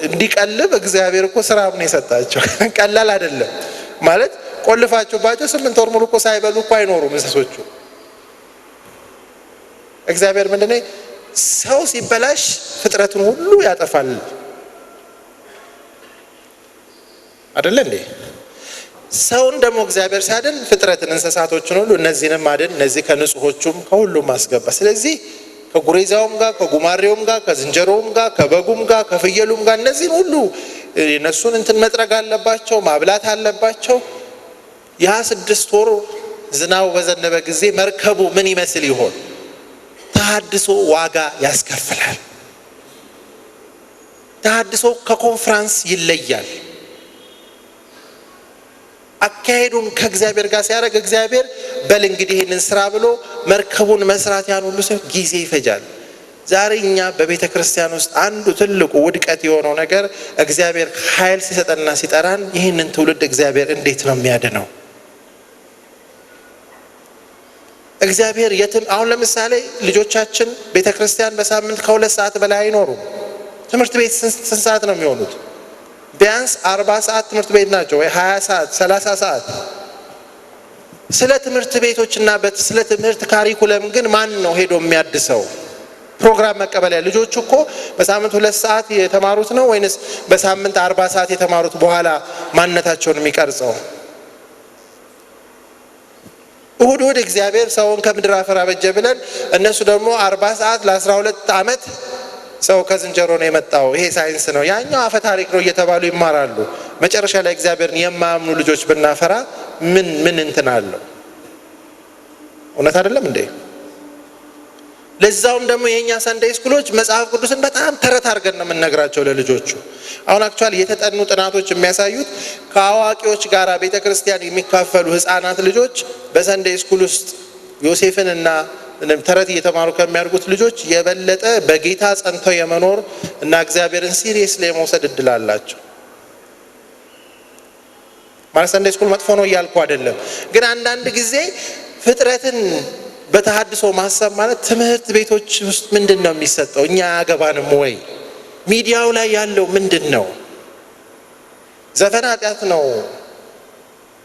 እንዲቀልብ እግዚአብሔር እኮ ስራም ነው የሰጣቸው። ቀላል አይደለም ማለት ቆልፋችሁባቸው 8 ወር ሙሉ እኮ ሳይበሉ እኮ አይኖሩም እንስሶቹ። እግዚአብሔር ምንድነው ሰው ሲበላሽ ፍጥረቱን ሁሉ ያጠፋል አይደለ እንዴ? ሰውን ደግሞ እግዚአብሔር ሲያድን ፍጥረትን እንስሳቶችን ሁሉ እነዚህንም አድን፣ እነዚህ ከንጹሆቹም ከሁሉም አስገባ። ስለዚህ ከጉሬዛውም ጋር ከጉማሬውም ጋር ከዝንጀሮውም ጋር ከበጉም ጋር ከፍየሉም ጋር እነዚህን ሁሉ እነሱን እንትን መጥረግ አለባቸው፣ ማብላት አለባቸው። ያ 6 ወር ዝናቡ በዘነበ ጊዜ መርከቡ ምን ይመስል ይሆን? ተሐድሶ ዋጋ ያስከፍላል። ተሐድሶ ከኮንፈረንስ ይለያል። አካሄዱን ከእግዚአብሔር ጋር ሲያደርግ እግዚአብሔር በል እንግዲህ ይሄንን ስራ ብሎ መርከቡን መስራት ያን ሁሉ ሰው ጊዜ ይፈጃል። ዛሬ እኛ በቤተክርስቲያን ውስጥ አንዱ ትልቁ ውድቀት የሆነው ነገር እግዚአብሔር ኃይል ሲሰጠንና ሲጠራን ይሄንን ትውልድ እግዚአብሔር እንዴት ነው የሚያድነው? እግዚአብሔር የትም አሁን ለምሳሌ ልጆቻችን ቤተክርስቲያን በሳምንት ከ2 ሰዓት በላይ አይኖሩም። ትምህርት ቤት ስንት ሰዓት ነው የሚሆኑት? ቢያንስ 40 ሰዓት ትምህርት ቤት ናቸው ወይ 20 ሰዓት 30 ሰዓት። ስለ ትምህርት ቤቶችና ስለ ትምህርት ካሪኩለም ግን ማን ነው ሄዶ የሚያድሰው? ፕሮግራም መቀበያ ልጆቹ እኮ በሳምንት 2 ሰዓት የተማሩት ነው ወይንስ በሳምንት 40 ሰዓት የተማሩት በኋላ ማንነታቸውን የሚቀርጸው? እሁድ እሁድ እግዚአብሔር ሰውን ከምድር አፈር አበጀ ብለን እነሱ ደግሞ 40 ሰዓት ለ12 ዓመት ሰው ከዝንጀሮ ነው የመጣው ይሄ ሳይንስ ነው ያኛው አፈ ታሪክ ነው እየተባሉ ይማራሉ። መጨረሻ ላይ እግዚአብሔርን የማያምኑ ልጆች ብናፈራ ምን ምን እንትን አለው? እውነት አይደለም እንዴ? ለዛውም ደግሞ የኛ Sunday school ኦች መጽሐፍ ቅዱስን በጣም ተረት አድርገን ነው የምንነግራቸው ለልጆቹ። አሁን actually የተጠኑ ጥናቶች የሚያሳዩት ከአዋቂዎች ጋር ቤተ ክርስቲያን የሚካፈሉ ህፃናት ልጆች በ Sunday school ውስጥ ዮሴፍን እና ተረት እየተማሩ ከሚያድጉት ልጆች የበለጠ በጌታ ጸንተው የመኖር እና እግዚአብሔርን seriously የመውሰድ እድል አላቸው። ማለት Sunday school መጥፎ ነው እያልኩ አይደለም፣ ግን አንዳንድ ጊዜ ፍጥረትን በተሃድሶ ማሰብ ማለት ትምህርት ቤቶች ውስጥ ምንድን ነው የሚሰጠው? እኛ አያገባንም ወይ? ሚዲያው ላይ ያለው ምንድን ነው? ዘፈን ኃጢአት ነው፣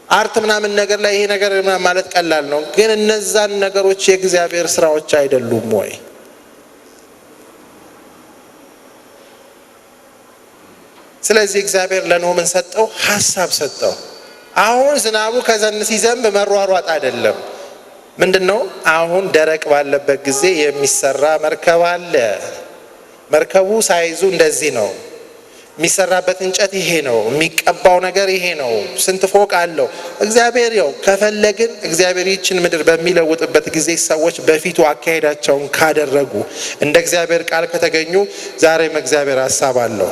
art ምናምን ነገር ላይ ይሄ ነገር ማለት ቀላል ነው። ግን እነዛን ነገሮች የእግዚአብሔር ስራዎች አይደሉም ወይ? ስለዚህ እግዚአብሔር ለኖህ ምን ሰጠው? ሀሳብ ሰጠው። አሁን ዝናቡ ከዘን ሲዘንብ መሯሯጥ አይደለም። ምንድነው? አሁን ደረቅ ባለበት ጊዜ የሚሰራ መርከብ አለ። መርከቡ ሳይዙ እንደዚህ ነው። የሚሰራበት እንጨት ይሄ ነው። የሚቀባው ነገር ይሄ ነው። ስንት ፎቅ አለው? እግዚአብሔር ያው ከፈለግን እግዚአብሔር ይህችን ምድር በሚለውጥበት ጊዜ ሰዎች በፊቱ አካሄዳቸውን ካደረጉ፣ እንደ እግዚአብሔር ቃል ከተገኙ፣ ዛሬም እግዚአብሔር ሀሳብ አለው።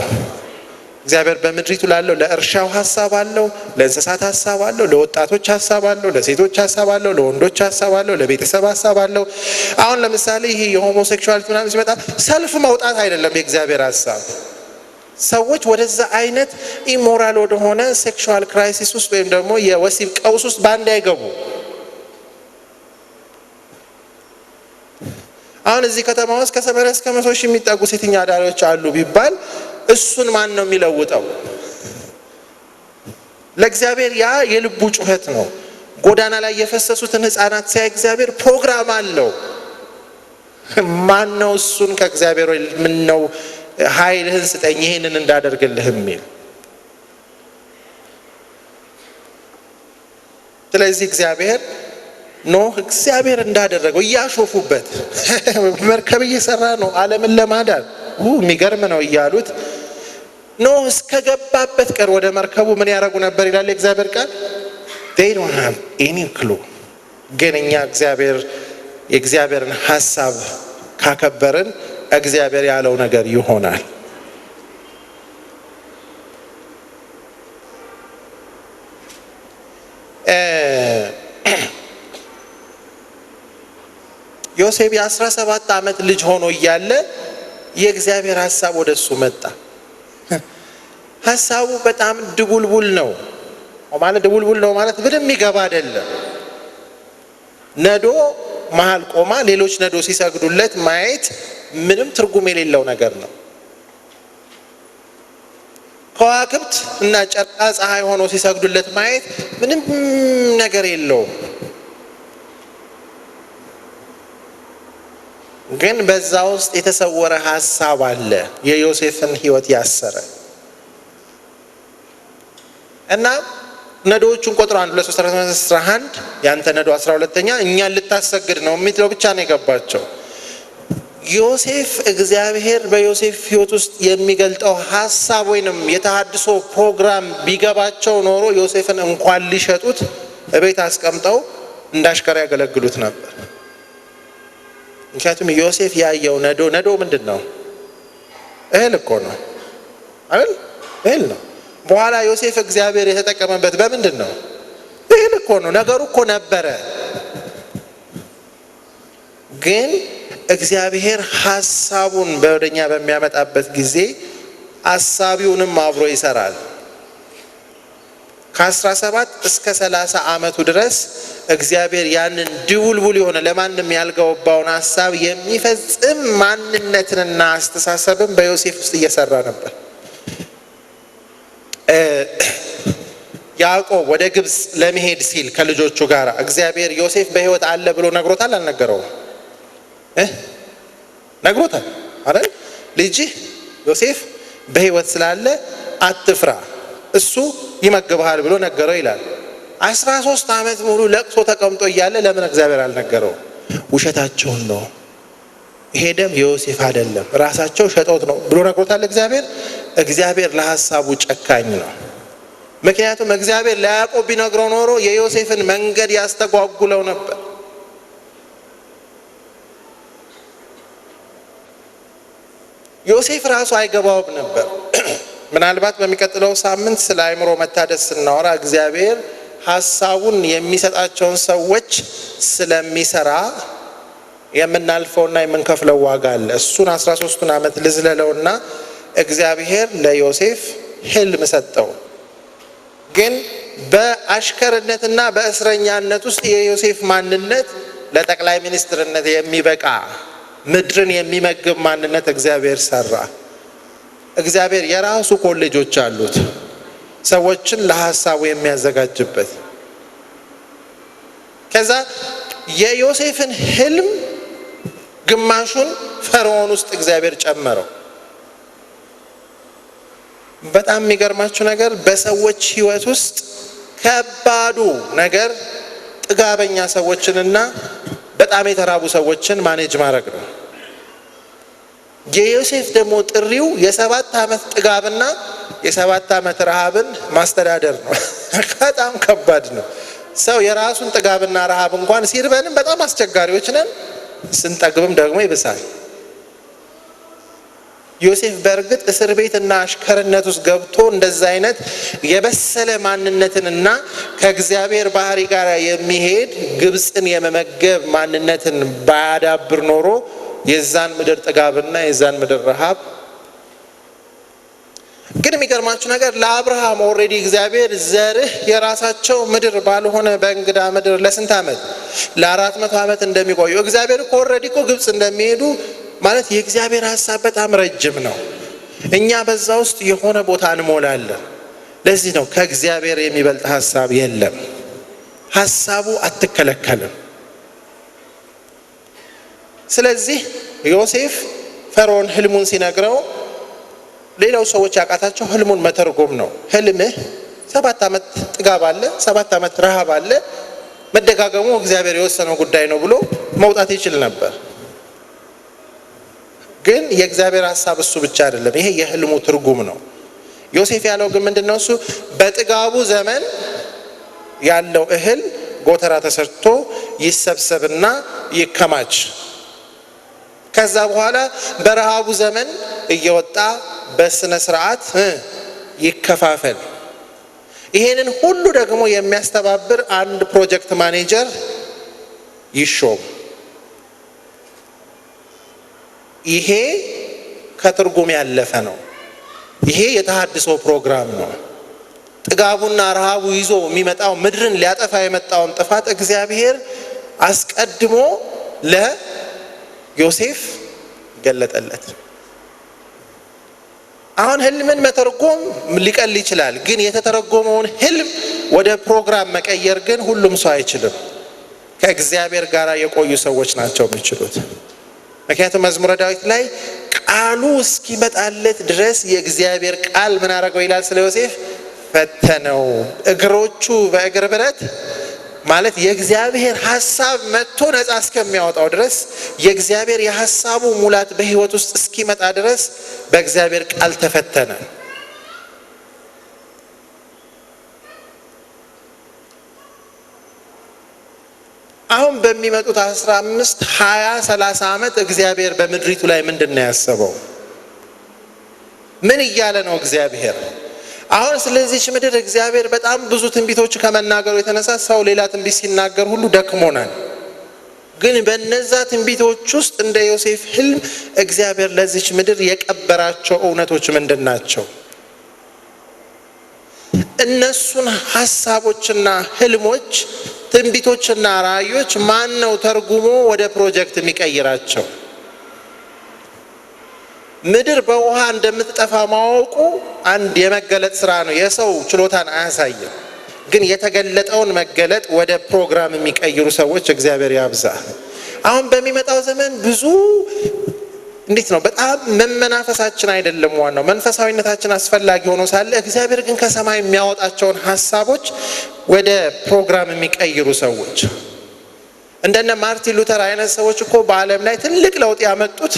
እግዚአብሔር በምድሪቱ ላለው ለእርሻው ሀሳብ አለው፣ ለእንስሳት ሀሳብ አለው፣ ለወጣቶች ሀሳብ አለው፣ ለሴቶች ሀሳብ አለው፣ ለወንዶች ሀሳብ አለው፣ ለቤተሰብ ሀሳብ አለው። አሁን ለምሳሌ ይሄ የ homosexuality ምናምን ሲመጣ ሰልፍ መውጣት አይደለም የእግዚአብሔር ሀሳብ። ሰዎች ወደዛ አይነት immoral ወደሆነ sexual crisis ውስጥ ወይም ደግሞ የወሲብ ቀውስ ውስጥ በአንድ አይገቡ። አሁን እዚህ ከተማ ውስጥ ከ80 እስከ 100 ሺህ የሚጠጉ ሴተኛ አዳሪዎች አሉ ቢባል እሱን ማን ነው የሚለውጠው? ለእግዚአብሔር ያ የልቡ ጩኸት ነው። ጎዳና ላይ የፈሰሱትን ሕፃናት ሲያይ እግዚአብሔር ፕሮግራም አለው። ማን ነው እሱን ከእግዚአብሔር ምን ነው ኃይልህን ስጠኝ ይሄንን እንዳደርግልህ የሚል? ስለዚህ እግዚአብሔር ኖህ እግዚአብሔር እንዳደረገው እያሾፉበት፣ መርከብ እየሰራ ነው ዓለምን ለማዳን፣ የሚገርም ነው እያሉት፣ ኖህ እስከገባበት ቀን ወደ መርከቡ ምን ያደረጉ ነበር ይላል የእግዚአብሔር ቃል። They don't have any clue። ግን እኛ የእግዚአብሔርን ሀሳብ ካከበርን እግዚአብሔር ያለው ነገር ይሆናል። ዮሴፍ የ17 ዓመት ልጅ ሆኖ እያለ የእግዚአብሔር ሀሳብ ወደ እሱ መጣ። ሀሳቡ በጣም ድቡልቡል ነው። ማለት ድቡልቡል ነው ማለት ምንም የሚገባ አይደለም። ነዶ መሀል ቆማ ሌሎች ነዶ ሲሰግዱለት ማየት ምንም ትርጉም የሌለው ነገር ነው። ከዋክብት እና ጨረቃ ፀሐይ ሆኖ ሲሰግዱለት ማየት ምንም ነገር የለውም። ግን በዛ ውስጥ የተሰወረ ሀሳብ አለ፣ የዮሴፍን ሕይወት ያሰረ። እና ነዶዎቹን ቆጥሮ አንድ፣ ሁለት፣ ሶስት፣ አራት፣ አምስት፣ 11፣ ያንተ ነዶ 12ኛ እኛን ልታሰግድ ነው የሚለው ብቻ ነው የገባቸው። ዮሴፍ እግዚአብሔር በዮሴፍ ሕይወት ውስጥ የሚገልጠው ሀሳብ ወይንም የተሃድሶ ፕሮግራም ቢገባቸው ኖሮ ዮሴፍን እንኳን ሊሸጡት እቤት አስቀምጠው እንዳሽከር ያገለግሉት ነበር። ምክንያቱም ዮሴፍ ያየው ነዶ፣ ነዶ ምንድን ነው? እህል እኮ ነው አይደል? እህል ነው። በኋላ ዮሴፍ እግዚአብሔር የተጠቀመበት በምንድን ነው? እህል እኮ ነው። ነገሩ እኮ ነበረ። ግን እግዚአብሔር ሀሳቡን ወደኛ በሚያመጣበት ጊዜ አሳቢውንም አብሮ ይሰራል። ከ17 እስከ 30 ዓመቱ ድረስ እግዚአብሔር ያንን ድቡልቡል የሆነ ለማንም ያልገባውን ሀሳብ የሚፈጽም ማንነትንና አስተሳሰብን በዮሴፍ ውስጥ እየሰራ ነበር። ያዕቆብ ወደ ግብፅ ለመሄድ ሲል ከልጆቹ ጋር እግዚአብሔር ዮሴፍ በሕይወት አለ ብሎ ነግሮታል? አልነገረውም? ነግሮታል አይደል? ልጅህ ዮሴፍ በሕይወት ስላለ አትፍራ፣ እሱ ይመግብሃል ብሎ ነገረው ይላል። 13 ዓመት ሙሉ ለቅሶ ተቀምጦ እያለ ለምን እግዚአብሔር አልነገረውም? ውሸታቸውን ነው፣ ይሄ ደም የዮሴፍ አይደለም፣ ራሳቸው ሸጠውት ነው ብሎ ነግሮታል እግዚአብሔር። እግዚአብሔር ለሀሳቡ ጨካኝ ነው። ምክንያቱም እግዚአብሔር ለያዕቆብ ቢነግረው ኖሮ የዮሴፍን መንገድ ያስተጓጉለው ነበር። ዮሴፍ ራሱ አይገባውም ነበር። ምናልባት በሚቀጥለው ሳምንት ስለ አእምሮ መታደስ ስናወራ እግዚአብሔር ሀሳቡን የሚሰጣቸውን ሰዎች ስለሚሰራ የምናልፈውና የምንከፍለው ዋጋ አለ። እሱን 13ቱን ዓመት ልዝለለውና እግዚአብሔር ለዮሴፍ ህልም ሰጠው። ግን በአሽከርነትና በእስረኛነት ውስጥ የዮሴፍ ማንነት ለጠቅላይ ሚኒስትርነት የሚበቃ፣ ምድርን የሚመግብ ማንነት እግዚአብሔር ሰራ። እግዚአብሔር የራሱ ኮሌጆች አሉት፣ ሰዎችን ለሀሳቡ የሚያዘጋጅበት። ከዛ የዮሴፍን ህልም ግማሹን ፈርዖን ውስጥ እግዚአብሔር ጨመረው። በጣም የሚገርማችሁ ነገር በሰዎች ህይወት ውስጥ ከባዱ ነገር ጥጋበኛ ሰዎችንና በጣም የተራቡ ሰዎችን manage ማድረግ ነው። የዮሴፍ ደግሞ ጥሪው የ7 ዓመት ጥጋብና የ7 ዓመት ረሃብን ማስተዳደር ነው። በጣም ከባድ ነው። ሰው የራሱን ጥጋብና ረሃብ እንኳን ሲርበንም በጣም አስቸጋሪዎች ነን፣ ስንጠግብም ደግሞ ይብሳል። ዮሴፍ በእርግጥ እስር ቤትና አሽከርነት ውስጥ ገብቶ እንደዛ አይነት የበሰለ ማንነትንና ከእግዚአብሔር ባህሪ ጋር የሚሄድ ግብፅን የመመገብ ማንነትን ባያዳብር ኖሮ የዛን ምድር ጥጋብና የዛን ምድር ረሃብ። ግን የሚገርማችሁ ነገር ለአብርሃም already እግዚአብሔር ዘርህ የራሳቸው ምድር ባልሆነ በእንግዳ ምድር ለስንት ዓመት? ለ400 ዓመት እንደሚቆዩ እግዚአብሔር እኮ already እኮ ግብፅ እንደሚሄዱ፣ ማለት የእግዚአብሔር ሀሳብ በጣም ረጅም ነው። እኛ በዛ ውስጥ የሆነ ቦታ እንሞላለን። ለዚህ ነው ከእግዚአብሔር የሚበልጥ ሀሳብ የለም። ሀሳቡ አትከለከልም። ስለዚህ ዮሴፍ ፈርዖን ህልሙን ሲነግረው ሌላው ሰዎች ያቃታቸው ህልሙን መተርጎም ነው። ህልምህ 7 ዓመት ጥጋብ አለ፣ 7 ዓመት ረሃብ አለ፣ መደጋገሙ እግዚአብሔር የወሰነው ጉዳይ ነው ብሎ መውጣት ይችል ነበር። ግን የእግዚአብሔር ሀሳብ እሱ ብቻ አይደለም። ይሄ የህልሙ ትርጉም ነው። ዮሴፍ ያለው ግን ምንድን ነው? እሱ በጥጋቡ ዘመን ያለው እህል ጎተራ ተሰርቶ ይሰብሰብና ይከማች፣ ከዛ በኋላ በረሃቡ ዘመን እየወጣ በስነ ስርዓት ይከፋፈል። ይሄንን ሁሉ ደግሞ የሚያስተባብር አንድ project manager ይሾም። ይሄ ከትርጉም ያለፈ ነው። ይሄ የተሃድሶ ፕሮግራም ነው። ጥጋቡና ረሃቡ ይዞ የሚመጣው ምድርን ሊያጠፋ የመጣውን ጥፋት እግዚአብሔር አስቀድሞ ለዮሴፍ ገለጠለት። አሁን ህልምን መተርጎም ሊቀል ይችላል፣ ግን የተተረጎመውን ህልም ወደ ፕሮግራም መቀየር ግን ሁሉም ሰው አይችልም። ከእግዚአብሔር ጋር የቆዩ ሰዎች ናቸው የሚችሉት። ምክንያቱም መዝሙረ ዳዊት ላይ ቃሉ እስኪመጣለት ድረስ የእግዚአብሔር ቃል ምን አደረገው ይላል ስለ ዮሴፍ? ፈተነው። እግሮቹ በእግር ብረት፣ ማለት የእግዚአብሔር ሀሳብ መጥቶ ነፃ እስከሚያወጣው ድረስ፣ የእግዚአብሔር የሀሳቡ ሙላት በህይወት ውስጥ እስኪመጣ ድረስ በእግዚአብሔር ቃል ተፈተነ። አሁን በሚመጡት 15፣ 20፣ 30 ዓመት እግዚአብሔር በምድሪቱ ላይ ምንድን ነው ያሰበው? ምን እያለ ነው እግዚአብሔር? አሁን ስለዚች ምድር እግዚአብሔር በጣም ብዙ ትንቢቶች ከመናገሩ የተነሳ ሰው ሌላ ትንቢት ሲናገር ሁሉ ደክሞናል። ግን በነዛ ትንቢቶች ውስጥ እንደ ዮሴፍ ህልም እግዚአብሔር ለዚች ምድር የቀበራቸው እውነቶች ምንድን ናቸው? እነሱን ሀሳቦችና ህልሞች፣ ትንቢቶችና ራእዮች ማን ነው ተርጉሞ ወደ ፕሮጀክት የሚቀይራቸው? ምድር በውሃ እንደምትጠፋ ማወቁ አንድ የመገለጥ ስራ ነው። የሰው ችሎታን አያሳይም። ግን የተገለጠውን መገለጥ ወደ ፕሮግራም የሚቀይሩ ሰዎች እግዚአብሔር ያብዛ። አሁን በሚመጣው ዘመን ብዙ እንዴት ነው፣ በጣም መመናፈሳችን አይደለም ዋናው፣ መንፈሳዊነታችን አስፈላጊ ሆኖ ሳለ እግዚአብሔር ግን ከሰማይ የሚያወጣቸውን ሀሳቦች ወደ ፕሮግራም የሚቀይሩ ሰዎች፣ እንደነ ማርቲን ሉተር አይነት ሰዎች እኮ በዓለም ላይ ትልቅ ለውጥ ያመጡት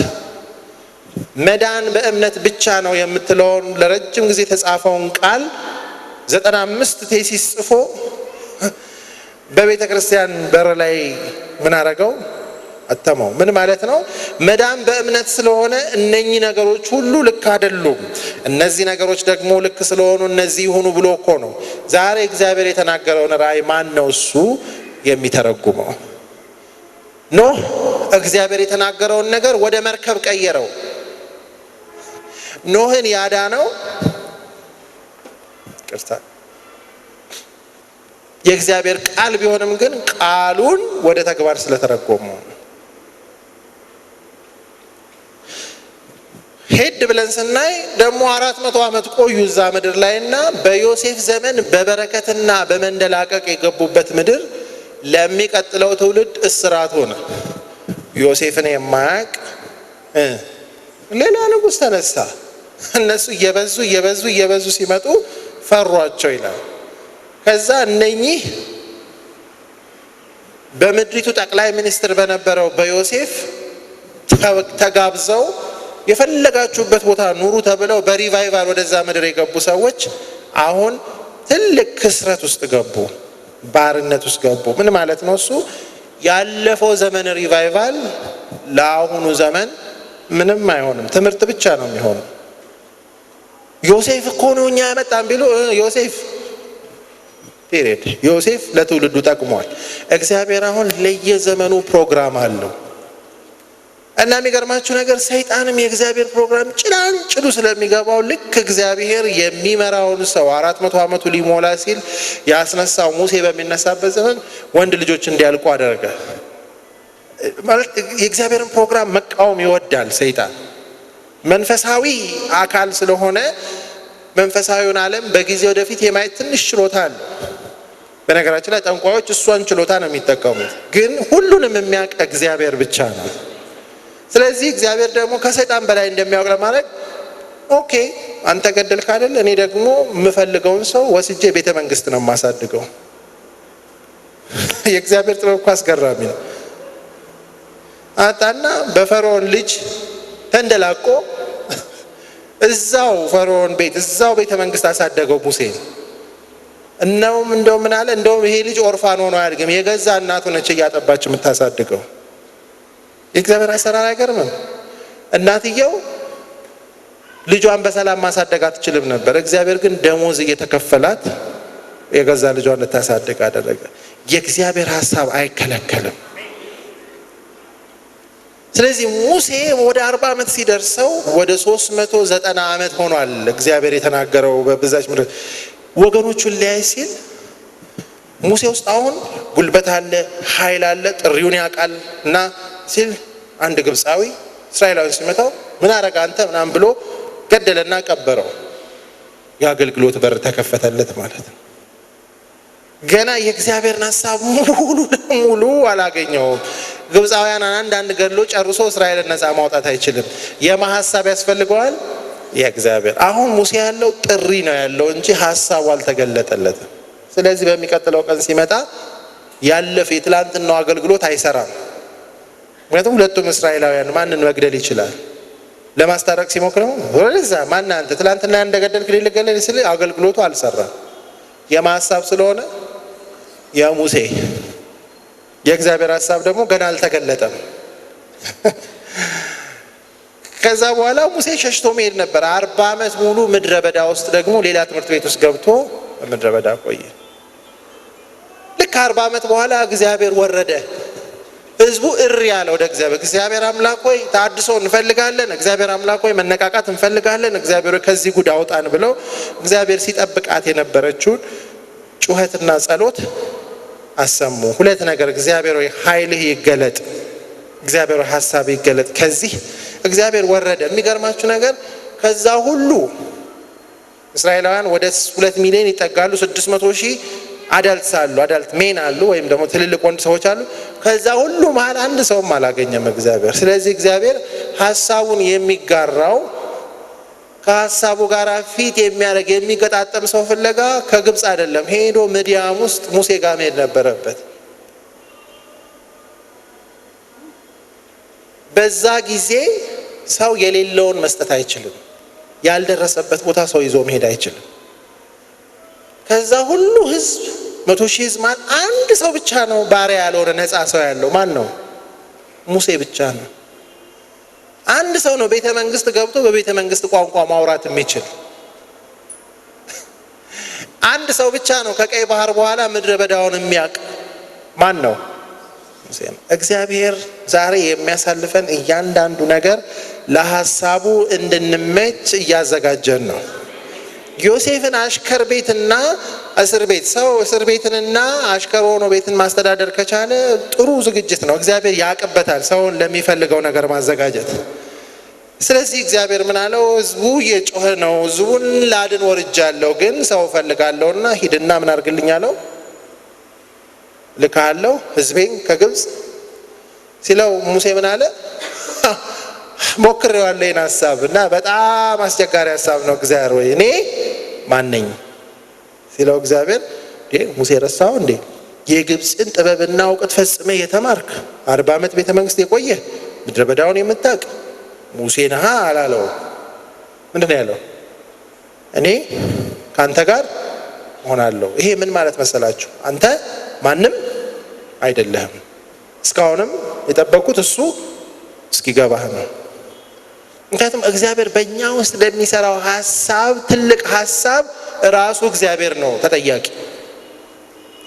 መዳን በእምነት ብቻ ነው የምትለውን ለረጅም ጊዜ የተጻፈውን ቃል 95 thesis ጽፎ በቤተ ክርስቲያን በር ላይ ምን አረገው? አተመው። ምን ማለት ነው? መዳን በእምነት ስለሆነ እነኚህ ነገሮች ሁሉ ልክ አይደሉም፣ እነዚህ ነገሮች ደግሞ ልክ ስለሆኑ እነዚህ ይሁኑ ብሎ እኮ ነው። ዛሬ እግዚአብሔር የተናገረውን ራእይ ማን ነው እሱ የሚተረጉመው? ኖህ እግዚአብሔር የተናገረውን ነገር ወደ መርከብ ቀየረው። ኖህን ያዳነው ቅርታ የእግዚአብሔር ቃል ቢሆንም ግን ቃሉን ወደ ተግባር ስለተረጎመው። ሄድ ብለን ስናይ ደግሞ 400 ዓመት ቆዩ እዛ ምድር ላይና በዮሴፍ ዘመን በበረከትና በመንደላቀቅ የገቡበት ምድር ለሚቀጥለው ትውልድ እስራት ሆነ። ዮሴፍን የማያውቅ ሌላ ንጉስ ተነሳ። እነሱ እየበዙ እየበዙ እየበዙ ሲመጡ ፈሯቸው ይላል። ከዛ እነኚህ በምድሪቱ ጠቅላይ ሚኒስትር በነበረው በዮሴፍ ተጋብዘው የፈለጋችሁበት ቦታ ኑሩ ተብለው በ revival ወደዛ ምድር የገቡ ሰዎች አሁን ትልቅ ክስረት ውስጥ ገቡ፣ ባርነት ውስጥ ገቡ። ምን ማለት ነው እሱ? ያለፈው ዘመን revival ለአሁኑ ዘመን ምንም አይሆንም፣ ትምህርት ብቻ ነው የሚሆነው። ዮሴፍ እኮ ነው እኛ ያመጣን ቢሉ ዮሴፍ period ዮሴፍ ለትውልዱ ጠቅሟል። እግዚአብሔር አሁን ለየዘመኑ ፕሮግራም አለው። እና የሚገርማችሁ ነገር ሰይጣንም የእግዚአብሔር ፕሮግራም ጭላንጭሉ ስለሚገባው ልክ እግዚአብሔር የሚመራውን ሰው 400 ዓመቱ ሊሞላ ሲል ያስነሳው ሙሴ በሚነሳበት ዘመን ወንድ ልጆች እንዲያልቁ አደረገ። ማለት የእግዚአብሔርን ፕሮግራም መቃወም ይወዳል ሰይጣን። መንፈሳዊ አካል ስለሆነ መንፈሳዊውን ዓለም በጊዜ ወደፊት የማየት ትንሽ ችሎታ አለው። በነገራችን ላይ ጠንቋዮች እሷን ችሎታ ነው የሚጠቀሙት፣ ግን ሁሉንም የሚያውቅ እግዚአብሔር ብቻ ነው። ስለዚህ እግዚአብሔር ደግሞ ከሰይጣን በላይ እንደሚያውቅ ለማድረግ okay አንተ ገደልክ አይደል፣ እኔ ደግሞ የምፈልገውን ሰው ወስጄ ቤተ መንግስት ነው የማሳድገው። የእግዚአብሔር ጥበብ እኮ አስገራሚ ነው። አጣና በፈርዖን ልጅ ተንደላቆ እዛው ፈርዖን ቤት እዛው ቤተ መንግስት አሳደገው ሙሴን። እናውም እንደው ምን አለ፣ እንደውም ይሄ ልጅ orphan ሆኖ አያድግም፣ የገዛ እናቱ ነች እያጠባች የምታሳድገው። የእግዚአብሔር አሰራር አይገርምም? እናትየው ልጇን በሰላም ማሳደግ አትችልም ነበር። እግዚአብሔር ግን ደሞዝ እየተከፈላት የገዛ ልጇን እንድታሳድግ አደረገ። የእግዚአብሔር ሐሳብ አይከለከልም። ስለዚህ ሙሴ ወደ 40 ዓመት ሲደርሰው ወደ 390 ዓመት ሆኗል። እግዚአብሔር የተናገረው በብዛች ምድር ወገኖቹን ሊያይ ሲል ሙሴ ውስጥ አሁን ጉልበት አለ፣ ኃይል አለ፣ ጥሪውን ያውቃል እና ሲል አንድ ግብፃዊ እስራኤላዊ ሲመታው ምን አረጋ አንተ ምናምን ብሎ ገደለና ቀበረው። የአገልግሎት በር ተከፈተለት ማለት ነው። ገና የእግዚአብሔርን ሐሳብ ሙሉ ለሙሉ አላገኘውም። ግብፃውያን አንዳንድ ገድሎ ጨርሶ እስራኤልን ነፃ ማውጣት አይችልም። የማን ሐሳብ ያስፈልገዋል? የእግዚአብሔር። አሁን ሙሴ ያለው ጥሪ ነው ያለው እንጂ ሐሳቡ አልተገለጠለትም። ስለዚህ በሚቀጥለው ቀን ሲመጣ ያለፈ የትላንትናው አገልግሎት አይሰራም። ምክንያቱም ሁለቱም እስራኤላውያን ማንን መግደል ይችላል? ለማስታረቅ ሲሞክረው ወለዛ ማን አንተ ትላንትና እንደገደልክ ሊገለል ሲል አገልግሎቱ አልሰራም። የማን ሐሳብ ስለሆነ? የሙሴ። የእግዚአብሔር ሐሳብ ደግሞ ገና አልተገለጠም። ከዛ በኋላ ሙሴ ሸሽቶ መሄድ ነበር። 40 ዓመት ሙሉ ምድረ በዳ ውስጥ ደግሞ ሌላ ትምህርት ቤት ውስጥ ገብቶ ምድረ በዳ ቆየ። ልክ 40 ዓመት በኋላ እግዚአብሔር ወረደ። ህዝቡ እሪ ያለ ወደ እግዚአብሔር፣ እግዚአብሔር አምላክ ሆይ ታድሶ እንፈልጋለን፣ እግዚአብሔር አምላክ ሆይ መነቃቃት እንፈልጋለን፣ እግዚአብሔር ሆይ ከዚህ ጉድ አውጣን ብለው እግዚአብሔር ሲጠብቃት የነበረችውን ጩኸትና ጸሎት አሰሙ። ሁለት ነገር፣ እግዚአብሔር ሆይ ኃይልህ ይገለጥ፣ እግዚአብሔር ሆይ ሐሳብ ይገለጥ። ከዚህ እግዚአብሔር ወረደ። የሚገርማችሁ ነገር ከዛ ሁሉ እስራኤላውያን ወደ 2 ሚሊዮን ይጠጋሉ። 600 ሺህ adults አሉ፣ adult men አሉ፣ ወይም ደግሞ ትልልቅ ወንድ ሰዎች አሉ። ከዛ ሁሉ መሃል አንድ ሰውም አላገኘም እግዚአብሔር። ስለዚህ እግዚአብሔር ሐሳቡን የሚጋራው ከሐሳቡ ጋር ፊት የሚያደርግ የሚገጣጠም ሰው ፍለጋ ከግብጽ አይደለም፣ ሄዶ ምድያም ውስጥ ሙሴ ጋር መሄድ ነበረበት። በዛ ጊዜ ሰው የሌለውን መስጠት አይችልም። ያልደረሰበት ቦታ ሰው ይዞ መሄድ አይችልም። ከዛ ሁሉ ህዝብ 100,000 ህዝብ ማለት አንድ ሰው ብቻ ነው ባሪያ ያልሆነ ነፃ ሰው ያለው ማን ነው? ሙሴ ብቻ ነው። አንድ ሰው ነው ቤተ መንግስት ገብቶ በቤተ መንግስት ቋንቋ ማውራት የሚችል። አንድ ሰው ብቻ ነው ከቀይ ባህር በኋላ ምድረ በዳውን የሚያውቅ ማን ነው? ሙሴ ነው። እግዚአብሔር ዛሬ የሚያሳልፈን እያንዳንዱ ነገር ለሐሳቡ እንድንመች እያዘጋጀን ነው። ዮሴፍን አሽከር ቤትና እስር ቤት ሰው እስር ቤትንና አሽከር ሆኖ ቤትን ማስተዳደር ከቻለ ጥሩ ዝግጅት ነው። እግዚአብሔር ያቅበታል ሰውን ለሚፈልገው ነገር ማዘጋጀት። ስለዚህ እግዚአብሔር ምን አለው? ህዝቡ እየጮኸ ነው፣ ህዝቡን ላድን ወርጃለሁ፣ ግን ሰው እፈልጋለሁና ሂድና ምን አድርግልኝ አለው? ልካለሁ ህዝቤን ከግብፅ ሲለው ሙሴ ምን አለ? ሞክሬዋለሁ ይሄን ሐሳብ እና በጣም አስቸጋሪ ሐሳብ ነው፣ እግዚአብሔር ወይ እኔ ማን ነኝ ሲለው እግዚአብሔር ሙሴ ረሳው እንዴ? የግብፅን ጥበብና እውቀት ፈጽመህ የተማርክ 40 ዓመት ቤተ መንግስት የቆየ ምድረ በዳውን የምታውቅ ሙሴ ነህ አላለው። ምንድን ነው ያለው? እኔ ካንተ ጋር እሆናለሁ። ይሄ ምን ማለት መሰላችሁ? አንተ ማንም አይደለህም። እስካሁንም የጠበቁት እሱ እስኪገባህ ነው። ምክንያቱም እግዚአብሔር በእኛ ውስጥ ለሚሰራው ሐሳብ ትልቅ ሐሳብ ራሱ እግዚአብሔር ነው ተጠያቂ።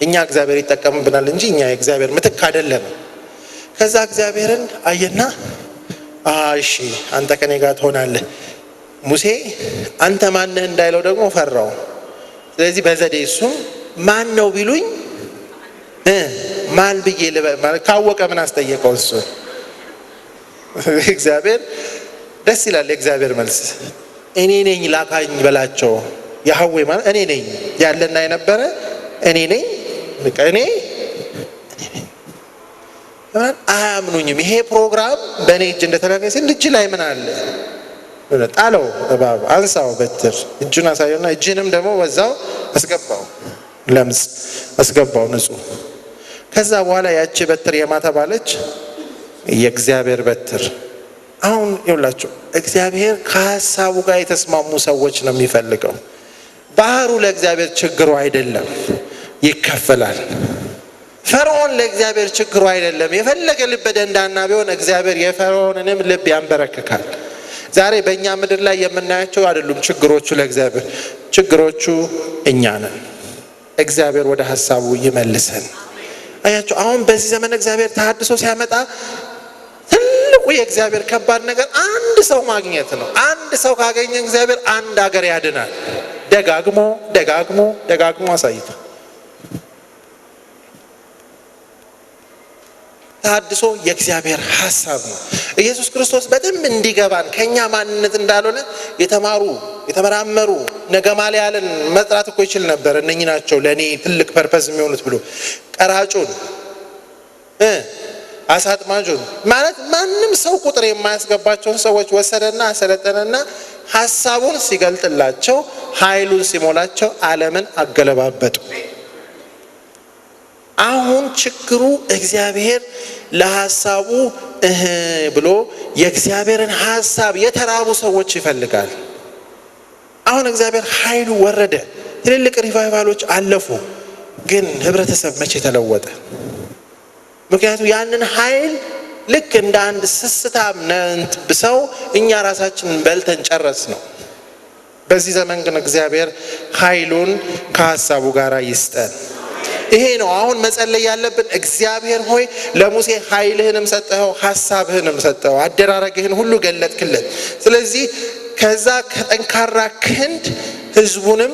እኛ እግዚአብሔር ይጠቀምብናል እንጂ እኛ የእግዚአብሔር ምትክ አይደለንም። ከዛ እግዚአብሔርን አየና እሺ አንተ ከኔ ጋር ትሆናለህ። ሙሴ አንተ ማን ነህ እንዳይለው ደግሞ ፈራው። ስለዚህ በዘዴ እሱም ማን ነው ቢሉኝ ማን ብዬ ልበል ማለት ካወቀ ምን አስጠየቀው እሱ። እግዚአብሔር ደስ ይላል የእግዚአብሔር መልስ። እኔ ነኝ ላካኝ በላቸው። ያህዌ ማለት እኔ ነኝ ያለና የነበረ እኔ ነኝ። በቃ እኔ አያምኑኝም። ይሄ ፕሮግራም በእኔ እጅ እንደተላከ ሲል እጅ ላይ ምን አለ? ጣለው፣ እባብ አንሳው፣ በትር እጁን አሳየውና እጅንም ደግሞ በዛው አስገባው፣ ለምጽ አስገባው ንጹህ። ከዛ በኋላ ያቺ በትር የማ ተባለች? የእግዚአብሔር በትር። አሁን ይኸውላችሁ እግዚአብሔር ከሐሳቡ ጋር የተስማሙ ሰዎች ነው የሚፈልገው። ባህሩ ለእግዚአብሔር ችግሩ አይደለም፣ ይከፈላል። ፈርዖን ለእግዚአብሔር ችግሩ አይደለም። የፈለገ ልበ ደንዳና ቢሆን እግዚአብሔር የፈርዖንንም ልብ ያንበረክካል። ዛሬ በእኛ ምድር ላይ የምናያቸው አይደሉም ችግሮቹ ለእግዚአብሔር፣ ችግሮቹ እኛ ነን። እግዚአብሔር ወደ ሐሳቡ ይመልሰን። አያችሁ አሁን በዚህ ዘመን እግዚአብሔር ተሐድሶ ሲያመጣ ትልቁ የእግዚአብሔር ከባድ ነገር አንድ ሰው ማግኘት ነው። አንድ ሰው ካገኘ እግዚአብሔር አንድ ሀገር ያድናል። ደጋግሞ ደጋግሞ ደጋግሞ አሳይቷል። ተሐድሶ የእግዚአብሔር ሐሳብ ነው። ኢየሱስ ክርስቶስ በደንብ እንዲገባን ከኛ ማንነት እንዳልሆነ የተማሩ የተመራመሩ ነገማልያልን መጥራት እኮ ይችል ነበር። እነኚህ ናቸው ለኔ ትልቅ purpose የሚሆኑት ብሎ ቀራጩን አሳ አጥማጁን ማለት ማንም ሰው ቁጥር የማያስገባቸውን ሰዎች ወሰደና አሰለጠነና ሐሳቡን ሲገልጥላቸው ኃይሉን ሲሞላቸው ዓለምን አገለባበጡ። አሁን ችግሩ እግዚአብሔር ለሐሳቡ ብሎ የእግዚአብሔርን ሐሳብ የተራቡ ሰዎች ይፈልጋል። አሁን እግዚአብሔር ኃይሉ ወረደ፣ ትልልቅ revival ኦች አለፉ፣ ግን ህብረተሰብ መቼ ተለወጠ? ምክንያቱም ያንን ኃይል ልክ እንደ አንድ ስስታም ሰው እኛ ራሳችንን በልተን ጨረስነው። በዚህ ዘመን ግን እግዚአብሔር ኃይሉን ከሐሳቡ ጋር ይስጠን። ይሄ ነው አሁን መጸለይ ያለብን። እግዚአብሔር ሆይ ለሙሴ ኃይልህንም ሰጠኸው፣ ሐሳብህንም ሰጠኸው፣ አደራረግህን ሁሉ ገለጥክለት። ስለዚህ ከዛ ከጠንካራ ክንድ ህዝቡንም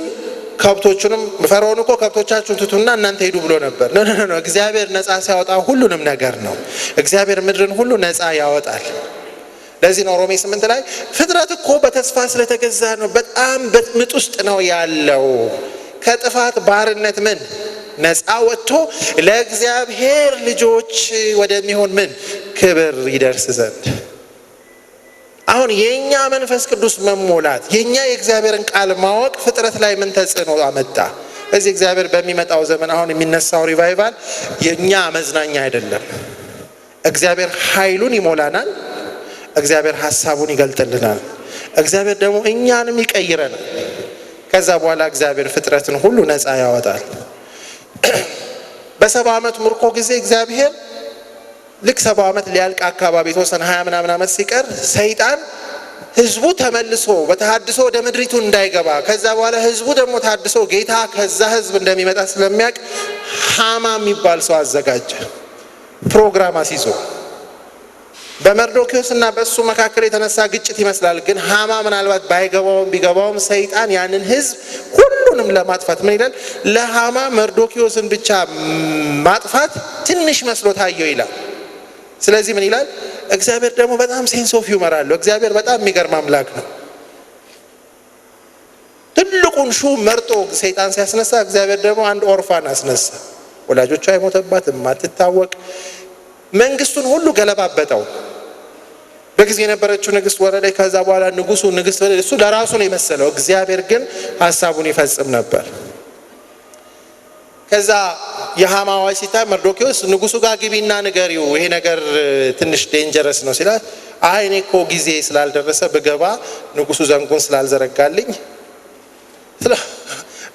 ከብቶቹንም ፈርዖን እኮ ከብቶቻችሁን ትቱና እናንተ ሂዱ ብሎ ነበር። No no no፣ እግዚአብሔር ነፃ ሲያወጣ ሁሉንም ነገር ነው። እግዚአብሔር ምድርን ሁሉ ነፃ ያወጣል። ለዚህ ነው ሮሜ 8 ላይ ፍጥረት እኮ በተስፋ ስለተገዛ ነው፣ በጣም በምጥ ውስጥ ነው ያለው። ከጥፋት ባርነት ምን ነፃ ወጥቶ ለእግዚአብሔር ልጆች ወደሚሆን ምን ክብር ይደርስ ዘንድ። አሁን የኛ መንፈስ ቅዱስ መሞላት የኛ የእግዚአብሔርን ቃል ማወቅ ፍጥረት ላይ ምን ተጽዕኖ አመጣ? እዚህ እግዚአብሔር በሚመጣው ዘመን አሁን የሚነሳው revival የኛ መዝናኛ አይደለም። እግዚአብሔር ኃይሉን ይሞላናል። እግዚአብሔር ሐሳቡን ይገልጥልናል። እግዚአብሔር ደግሞ እኛንም ይቀይረናል። ከዛ በኋላ እግዚአብሔር ፍጥረትን ሁሉ ነፃ ያወጣል። በ70 ዓመት ምርኮ ጊዜ እግዚአብሔር ልክ 70 ዓመት ሊያልቅ አካባቢ የተወሰነ 20 ምናምን ዓመት ሲቀር ሰይጣን ህዝቡ ተመልሶ በተሐድሶ ወደ ምድሪቱ እንዳይገባ ከዛ በኋላ ህዝቡ ደግሞ ታድሶ ጌታ ከዛ ህዝብ እንደሚመጣ ስለሚያውቅ ሃማ የሚባል ሰው አዘጋጀ። ፕሮግራም አስይዞ በመርዶኪዮስና በሱ መካከል የተነሳ ግጭት ይመስላል። ግን ሃማ ምናልባት ባይገባውም ቢገባውም ሰይጣን ያንን ህዝብ ሁሉንም ለማጥፋት ምን ይላል? ለሃማ መርዶኪዮስን ብቻ ማጥፋት ትንሽ መስሎ ታየው ይላል። ስለዚህ ምን ይላል? እግዚአብሔር ደግሞ በጣም sense of humor አለው። እግዚአብሔር በጣም የሚገርም አምላክ ነው። ትልቁን ሹም መርጦ ሰይጣን ሲያስነሳ እግዚአብሔር ደግሞ አንድ orphan አስነሳ። ወላጆቿ የሞተባት የማትታወቅ መንግስቱን ሁሉ ገለባበጠው። በጊዜ የነበረችው ንግስት ወረደች። ከዛ በኋላ ንጉሱ ንግስት እሱ ለራሱ ነው የመሰለው። እግዚአብሔር ግን ሀሳቡን ይፈጽም ነበር። ከዛ የሃማ አዋጅ ሲታይ መርዶኪዎስ ንጉሱ ጋር ግቢና ንገሪው ይሄ ነገር ትንሽ dangerous ነው ሲላት፣ አይ እኔ እኮ ጊዜ ስላልደረሰ ብገባ ንጉሱ ዘንጉን ስላልዘረጋልኝ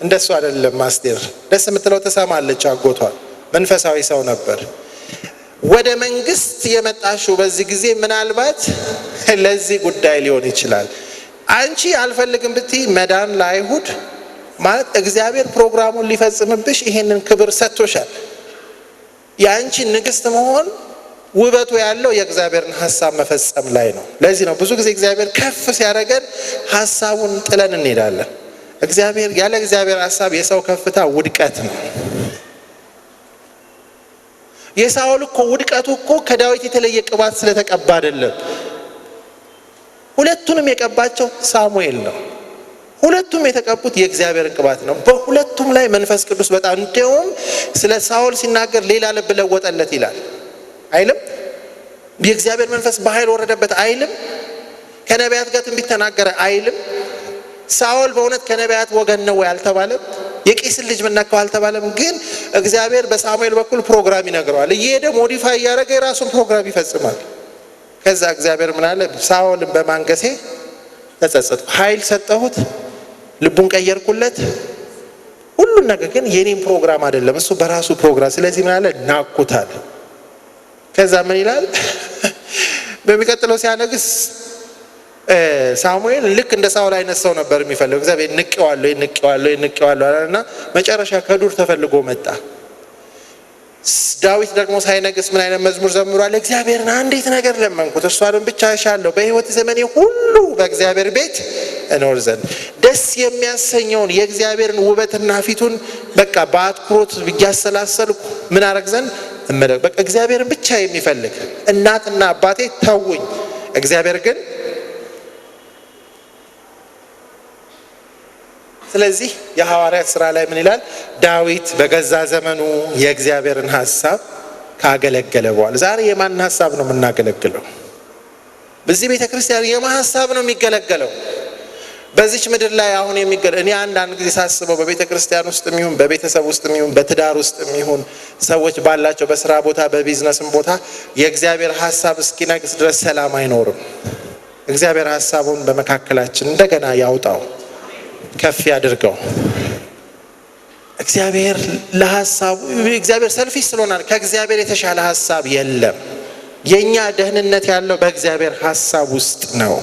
እንደሱ አይደለም። አስቴር ደስ የምትለው ትሰማለች። አጎቷል መንፈሳዊ ሰው ነበር። ወደ መንግስት የመጣሽው በዚህ ጊዜ ምናልባት ለዚህ ጉዳይ ሊሆን ይችላል። አንቺ አልፈልግም ብትይ መዳን ለአይሁድ ማለት እግዚአብሔር ፕሮግራሙን ሊፈጽምብሽ ይሄንን ክብር ሰጥቶሻል። የአንቺ ንግስት መሆን ውበቱ ያለው የእግዚአብሔርን ሀሳብ መፈጸም ላይ ነው። ለዚህ ነው ብዙ ጊዜ እግዚአብሔር ከፍ ሲያደርገን ሀሳቡን ጥለን እንሄዳለን። እግዚአብሔር ያለ እግዚአብሔር ሀሳብ የሰው ከፍታ ውድቀት ነው። የሳኦል እኮ ውድቀቱ እኮ ከዳዊት የተለየ ቅባት ስለተቀባ አይደለም። ሁለቱንም የቀባቸው ሳሙኤል ነው። ሁለቱም የተቀቡት የእግዚአብሔርን ቅባት ነው። በሁለቱም ላይ መንፈስ ቅዱስ በጣም እንደውም ስለ ሳኦል ሲናገር ሌላ ልብ ለወጠለት ይላል አይልም? የእግዚአብሔር መንፈስ በኃይል ወረደበት አይልም? ከነቢያት ጋር ትንቢት ተናገረ አይልም? ሳኦል በእውነት ከነቢያት ወገን ነው ወይ አልተባለም? የቂስን ልጅ ምን ነካው አልተባለም? ግን እግዚአብሔር በሳሙኤል በኩል ፕሮግራም ይነግረዋል። እየሄደ modify እያደረገ የራሱን ፕሮግራም ይፈጽማል። ከዛ እግዚአብሔር ምን አለ? ሳኦልን በማንገሴ ተጸጸትኩ፣ ኃይል ሰጠሁት፣ ልቡን ቀየርኩለት፣ ሁሉን ነገር ግን የኔን ፕሮግራም አይደለም፣ እሱ በራሱ ፕሮግራም። ስለዚህ ምን አለ? ናቅኩታል። ከዛ ምን ይላል? በሚቀጥለው ሲያነግስ ሳሙኤል ልክ እንደ ሳኦል አይነት ሰው ነበር የሚፈልገው። እግዚአብሔር ንቄዋለሁ ንቄዋለሁ ንቄዋለሁ አለና መጨረሻ ከዱር ተፈልጎ መጣ። ዳዊት ደግሞ ሳይነግስ ምን አይነት መዝሙር ዘምሯል? እግዚአብሔርን አንዲት ነገር ለመንኩት፣ እርሷንም ብቻ እሻለሁ፣ በሕይወት ዘመኔ ሁሉ በእግዚአብሔር ቤት እኖር ዘንድ ደስ የሚያሰኘውን የእግዚአብሔርን ውበትና ፊቱን በቃ በአትኩሮት እያሰላሰልኩ ምን አረግ ዘንድ እመለክ። በቃ እግዚአብሔርን ብቻ የሚፈልግ እናትና አባቴ ተውኝ፣ እግዚአብሔር ግን ስለዚህ የሐዋርያት ስራ ላይ ምን ይላል? ዳዊት በገዛ ዘመኑ የእግዚአብሔርን ሐሳብ ካገለገለ በኋላ። ዛሬ የማን ሐሳብ ነው የምናገለግለው? በዚህ ቤተክርስቲያን የማን ሐሳብ ነው የሚገለገለው? በዚች ምድር ላይ አሁን እኔ አንዳንድ ጊዜ ሳስበው በቤተክርስቲያን ውስጥም ይሁን በቤተሰብ ውስጥም ይሁን በትዳር ውስጥም ይሁን ሰዎች ባላቸው በስራ ቦታ በቢዝነስም ቦታ የእግዚአብሔር ሐሳብ እስኪነግስ ድረስ ሰላም አይኖርም። እግዚአብሔር ሐሳቡን በመካከላችን እንደገና ያውጣው፣ ከፍ ያድርገው። እግዚአብሔር ለሐሳቡ እግዚአብሔር ሰልፊሽ ስለሆነ ከእግዚአብሔር የተሻለ ሐሳብ የለም። የኛ ደህንነት ያለው በእግዚአብሔር ሐሳብ ውስጥ ነው።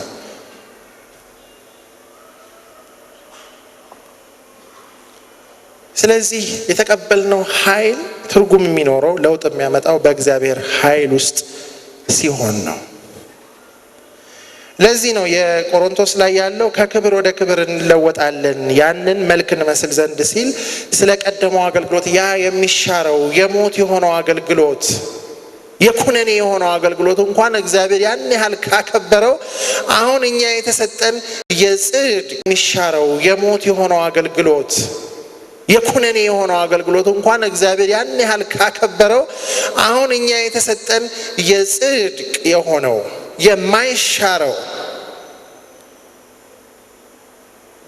ስለዚህ የተቀበልነው ኃይል ትርጉም የሚኖረው ለውጥ የሚያመጣው በእግዚአብሔር ኃይል ውስጥ ሲሆን ነው። ለዚህ ነው የቆሮንቶስ ላይ ያለው ከክብር ወደ ክብር እንለወጣለን ያንን መልክ እንመስል ዘንድ ሲል ስለቀደመው አገልግሎት ያ የሚሻረው የሞት የሆነው አገልግሎት የኩነኔ የሆነው አገልግሎት እንኳን እግዚአብሔር ያን ያህል ካከበረው አሁን እኛ የተሰጠን የጽድቅ የሚሻረው የሞት የሆነው አገልግሎት የኩነኔ የሆነው አገልግሎት እንኳን እግዚአብሔር ያን ያህል ካከበረው አሁን እኛ የተሰጠን የጽድቅ የሆነው የማይሻረው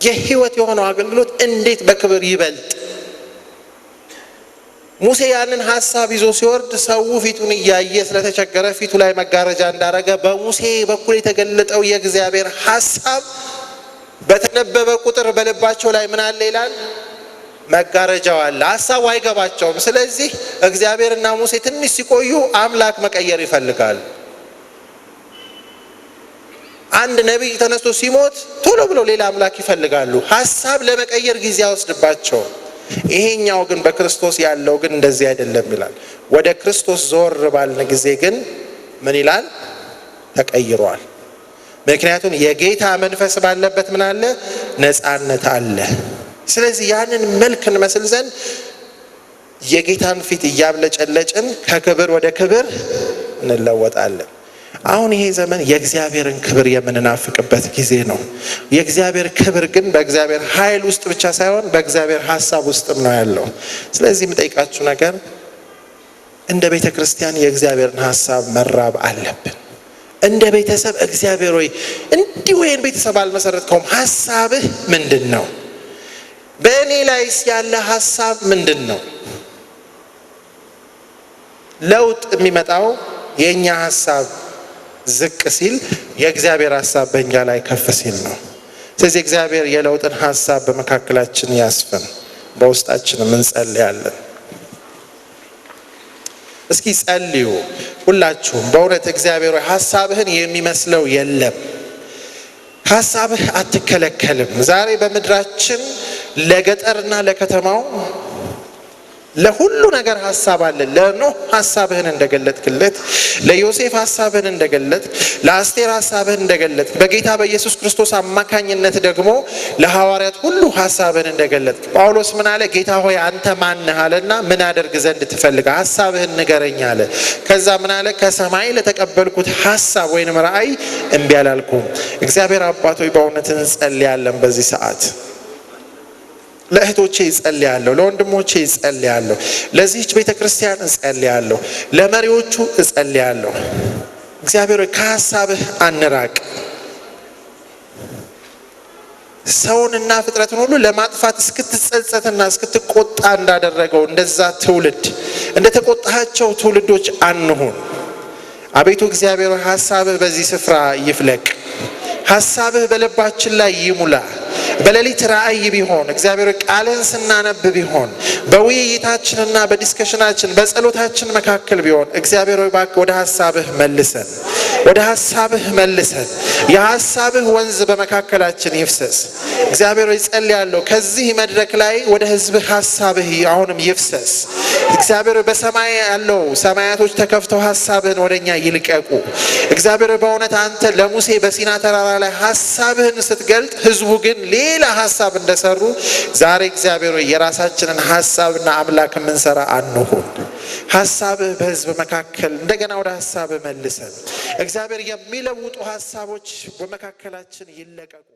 የህይወት የሆነው አገልግሎት እንዴት በክብር ይበልጥ? ሙሴ ያንን ሐሳብ ይዞ ሲወርድ ሰው ፊቱን እያየ ስለተቸገረ ፊቱ ላይ መጋረጃ እንዳረገ በሙሴ በኩል የተገለጠው የእግዚአብሔር ሐሳብ በተነበበ ቁጥር በልባቸው ላይ ምን አለ ይላል? መጋረጃው አለ። ሀሳቡ አይገባቸውም። ስለዚህ እግዚአብሔርና ሙሴ ትንሽ ሲቆዩ አምላክ መቀየር ይፈልጋል። አንድ ነቢይ ተነስቶ ሲሞት ቶሎ ብሎ ሌላ አምላክ ይፈልጋሉ። ሀሳብ ለመቀየር ጊዜ አይወስድባቸውም። ይሄኛው ግን በክርስቶስ ያለው ግን እንደዚህ አይደለም ይላል። ወደ ክርስቶስ ዞር ባልን ጊዜ ግን ምን ይላል? ተቀይሯል። ምክንያቱም የጌታ መንፈስ ባለበት ምን አለ? ነፃነት አለ። ስለዚህ ያንን መልክ እንመስል ዘንድ የጌታን ፊት እያብለጨለጭን ከክብር ወደ ክብር እንለወጣለን። አሁን ይሄ ዘመን የእግዚአብሔርን ክብር የምንናፍቅበት ጊዜ ነው። የእግዚአብሔር ክብር ግን በእግዚአብሔር ኃይል ውስጥ ብቻ ሳይሆን በእግዚአብሔር ሀሳብ ውስጥም ነው ያለው። ስለዚህ የምጠይቃችሁ ነገር እንደ ቤተ ክርስቲያን የእግዚአብሔርን ሀሳብ መራብ አለብን። እንደ ቤተሰብ እግዚአብሔር ሆይ እንዲሁ ይህን ቤተሰብ አልመሰረትከውም፣ ሀሳብህ ምንድን ነው? በእኔ ላይስ ያለ ሀሳብ ምንድን ነው? ለውጥ የሚመጣው የእኛ ሀሳብ ዝቅ ሲል የእግዚአብሔር ሀሳብ በእኛ ላይ ከፍ ሲል ነው። ስለዚህ እግዚአብሔር የለውጥን ሀሳብ በመካከላችን ያስፍን፣ በውስጣችንም እንጸልያለን። እስኪ ጸልዩ ሁላችሁም። በእውነት እግዚአብሔር ሆይ ሀሳብህን የሚመስለው የለም። ሀሳብህ አትከለከልም። ዛሬ በምድራችን ለገጠርና ለከተማው ለሁሉ ነገር ሀሳብ አለ። ለኖህ ሀሳብህን እንደገለጥክለት፣ ለዮሴፍ ሀሳብህን እንደገለጥክ፣ ለአስቴር ሀሳብህን እንደገለጥክ፣ በጌታ በኢየሱስ ክርስቶስ አማካኝነት ደግሞ ለሐዋርያት ሁሉ ሀሳብህን እንደገለጥክ። ጳውሎስ ምን አለ? ጌታ ሆይ አንተ ማነህ አለና ምን አደርግ ዘንድ ትፈልጋለህ? ሀሳብህን ንገረኝ አለ። ከዛ ምን አለ? ከሰማይ ለተቀበልኩት ሀሳብ ወይንም ራእይ እምቢ አላልኩም። እግዚአብሔር አባት ሆይ በእውነት እንጸልያለን በዚህ ሰዓት ለእህቶቼ እጸልያለሁ፣ ለወንድሞቼ እጸልያለሁ፣ ለዚህች ቤተ ክርስቲያን እጸልያለሁ፣ ለመሪዎቹ እጸልያለሁ። እግዚአብሔር ሆይ ከሀሳብህ አንራቅ። ሰውንና ፍጥረትን ሁሉ ለማጥፋት እስክትጸጸትና እስክትቆጣ እንዳደረገው እንደዛ ትውልድ እንደተቆጣቸው ትውልዶች አንሁን። አቤቱ እግዚአብሔር ሆይ ሀሳብህ በዚህ ስፍራ ይፍለቅ። ሀሳብህ በልባችን ላይ ይሙላ። በሌሊት ራእይ ቢሆን እግዚአብሔር ቃልህን ስናነብ ቢሆን በውይይታችንና በዲስከሽናችን በጸሎታችን መካከል ቢሆን እግዚአብሔር ሆይ እባክህ ወደ ሀሳብህ መልሰን፣ ወደ ሀሳብህ መልሰን። የሀሳብህ ወንዝ በመካከላችን ይፍሰስ። እግዚአብሔር ሆይ ጸልያለሁ፣ ከዚህ መድረክ ላይ ወደ ህዝብህ ሀሳብህ አሁንም ይፍሰስ። እግዚአብሔር ሆይ በሰማይ ያለው ሰማያቶች ተከፍተው ሀሳብህን ወደኛ ይልቀቁ። እግዚአብሔር ሆይ በእውነት አንተ ለሙሴ በሲና ተራራ ላይ ሀሳብህን ስትገልጥ ህዝቡ ግን ሌላ ሀሳብ እንደሰሩ ዛሬ እግዚአብሔር ሆይ የራሳችንን ሀሳብና አምላክ የምንሰራ አንሁን። ሀሳብህ በህዝብ መካከል እንደገና ወደ ሀሳብህ መልሰን። እግዚአብሔር የሚለውጡ ሀሳቦች በመካከላችን ይለቀቁ።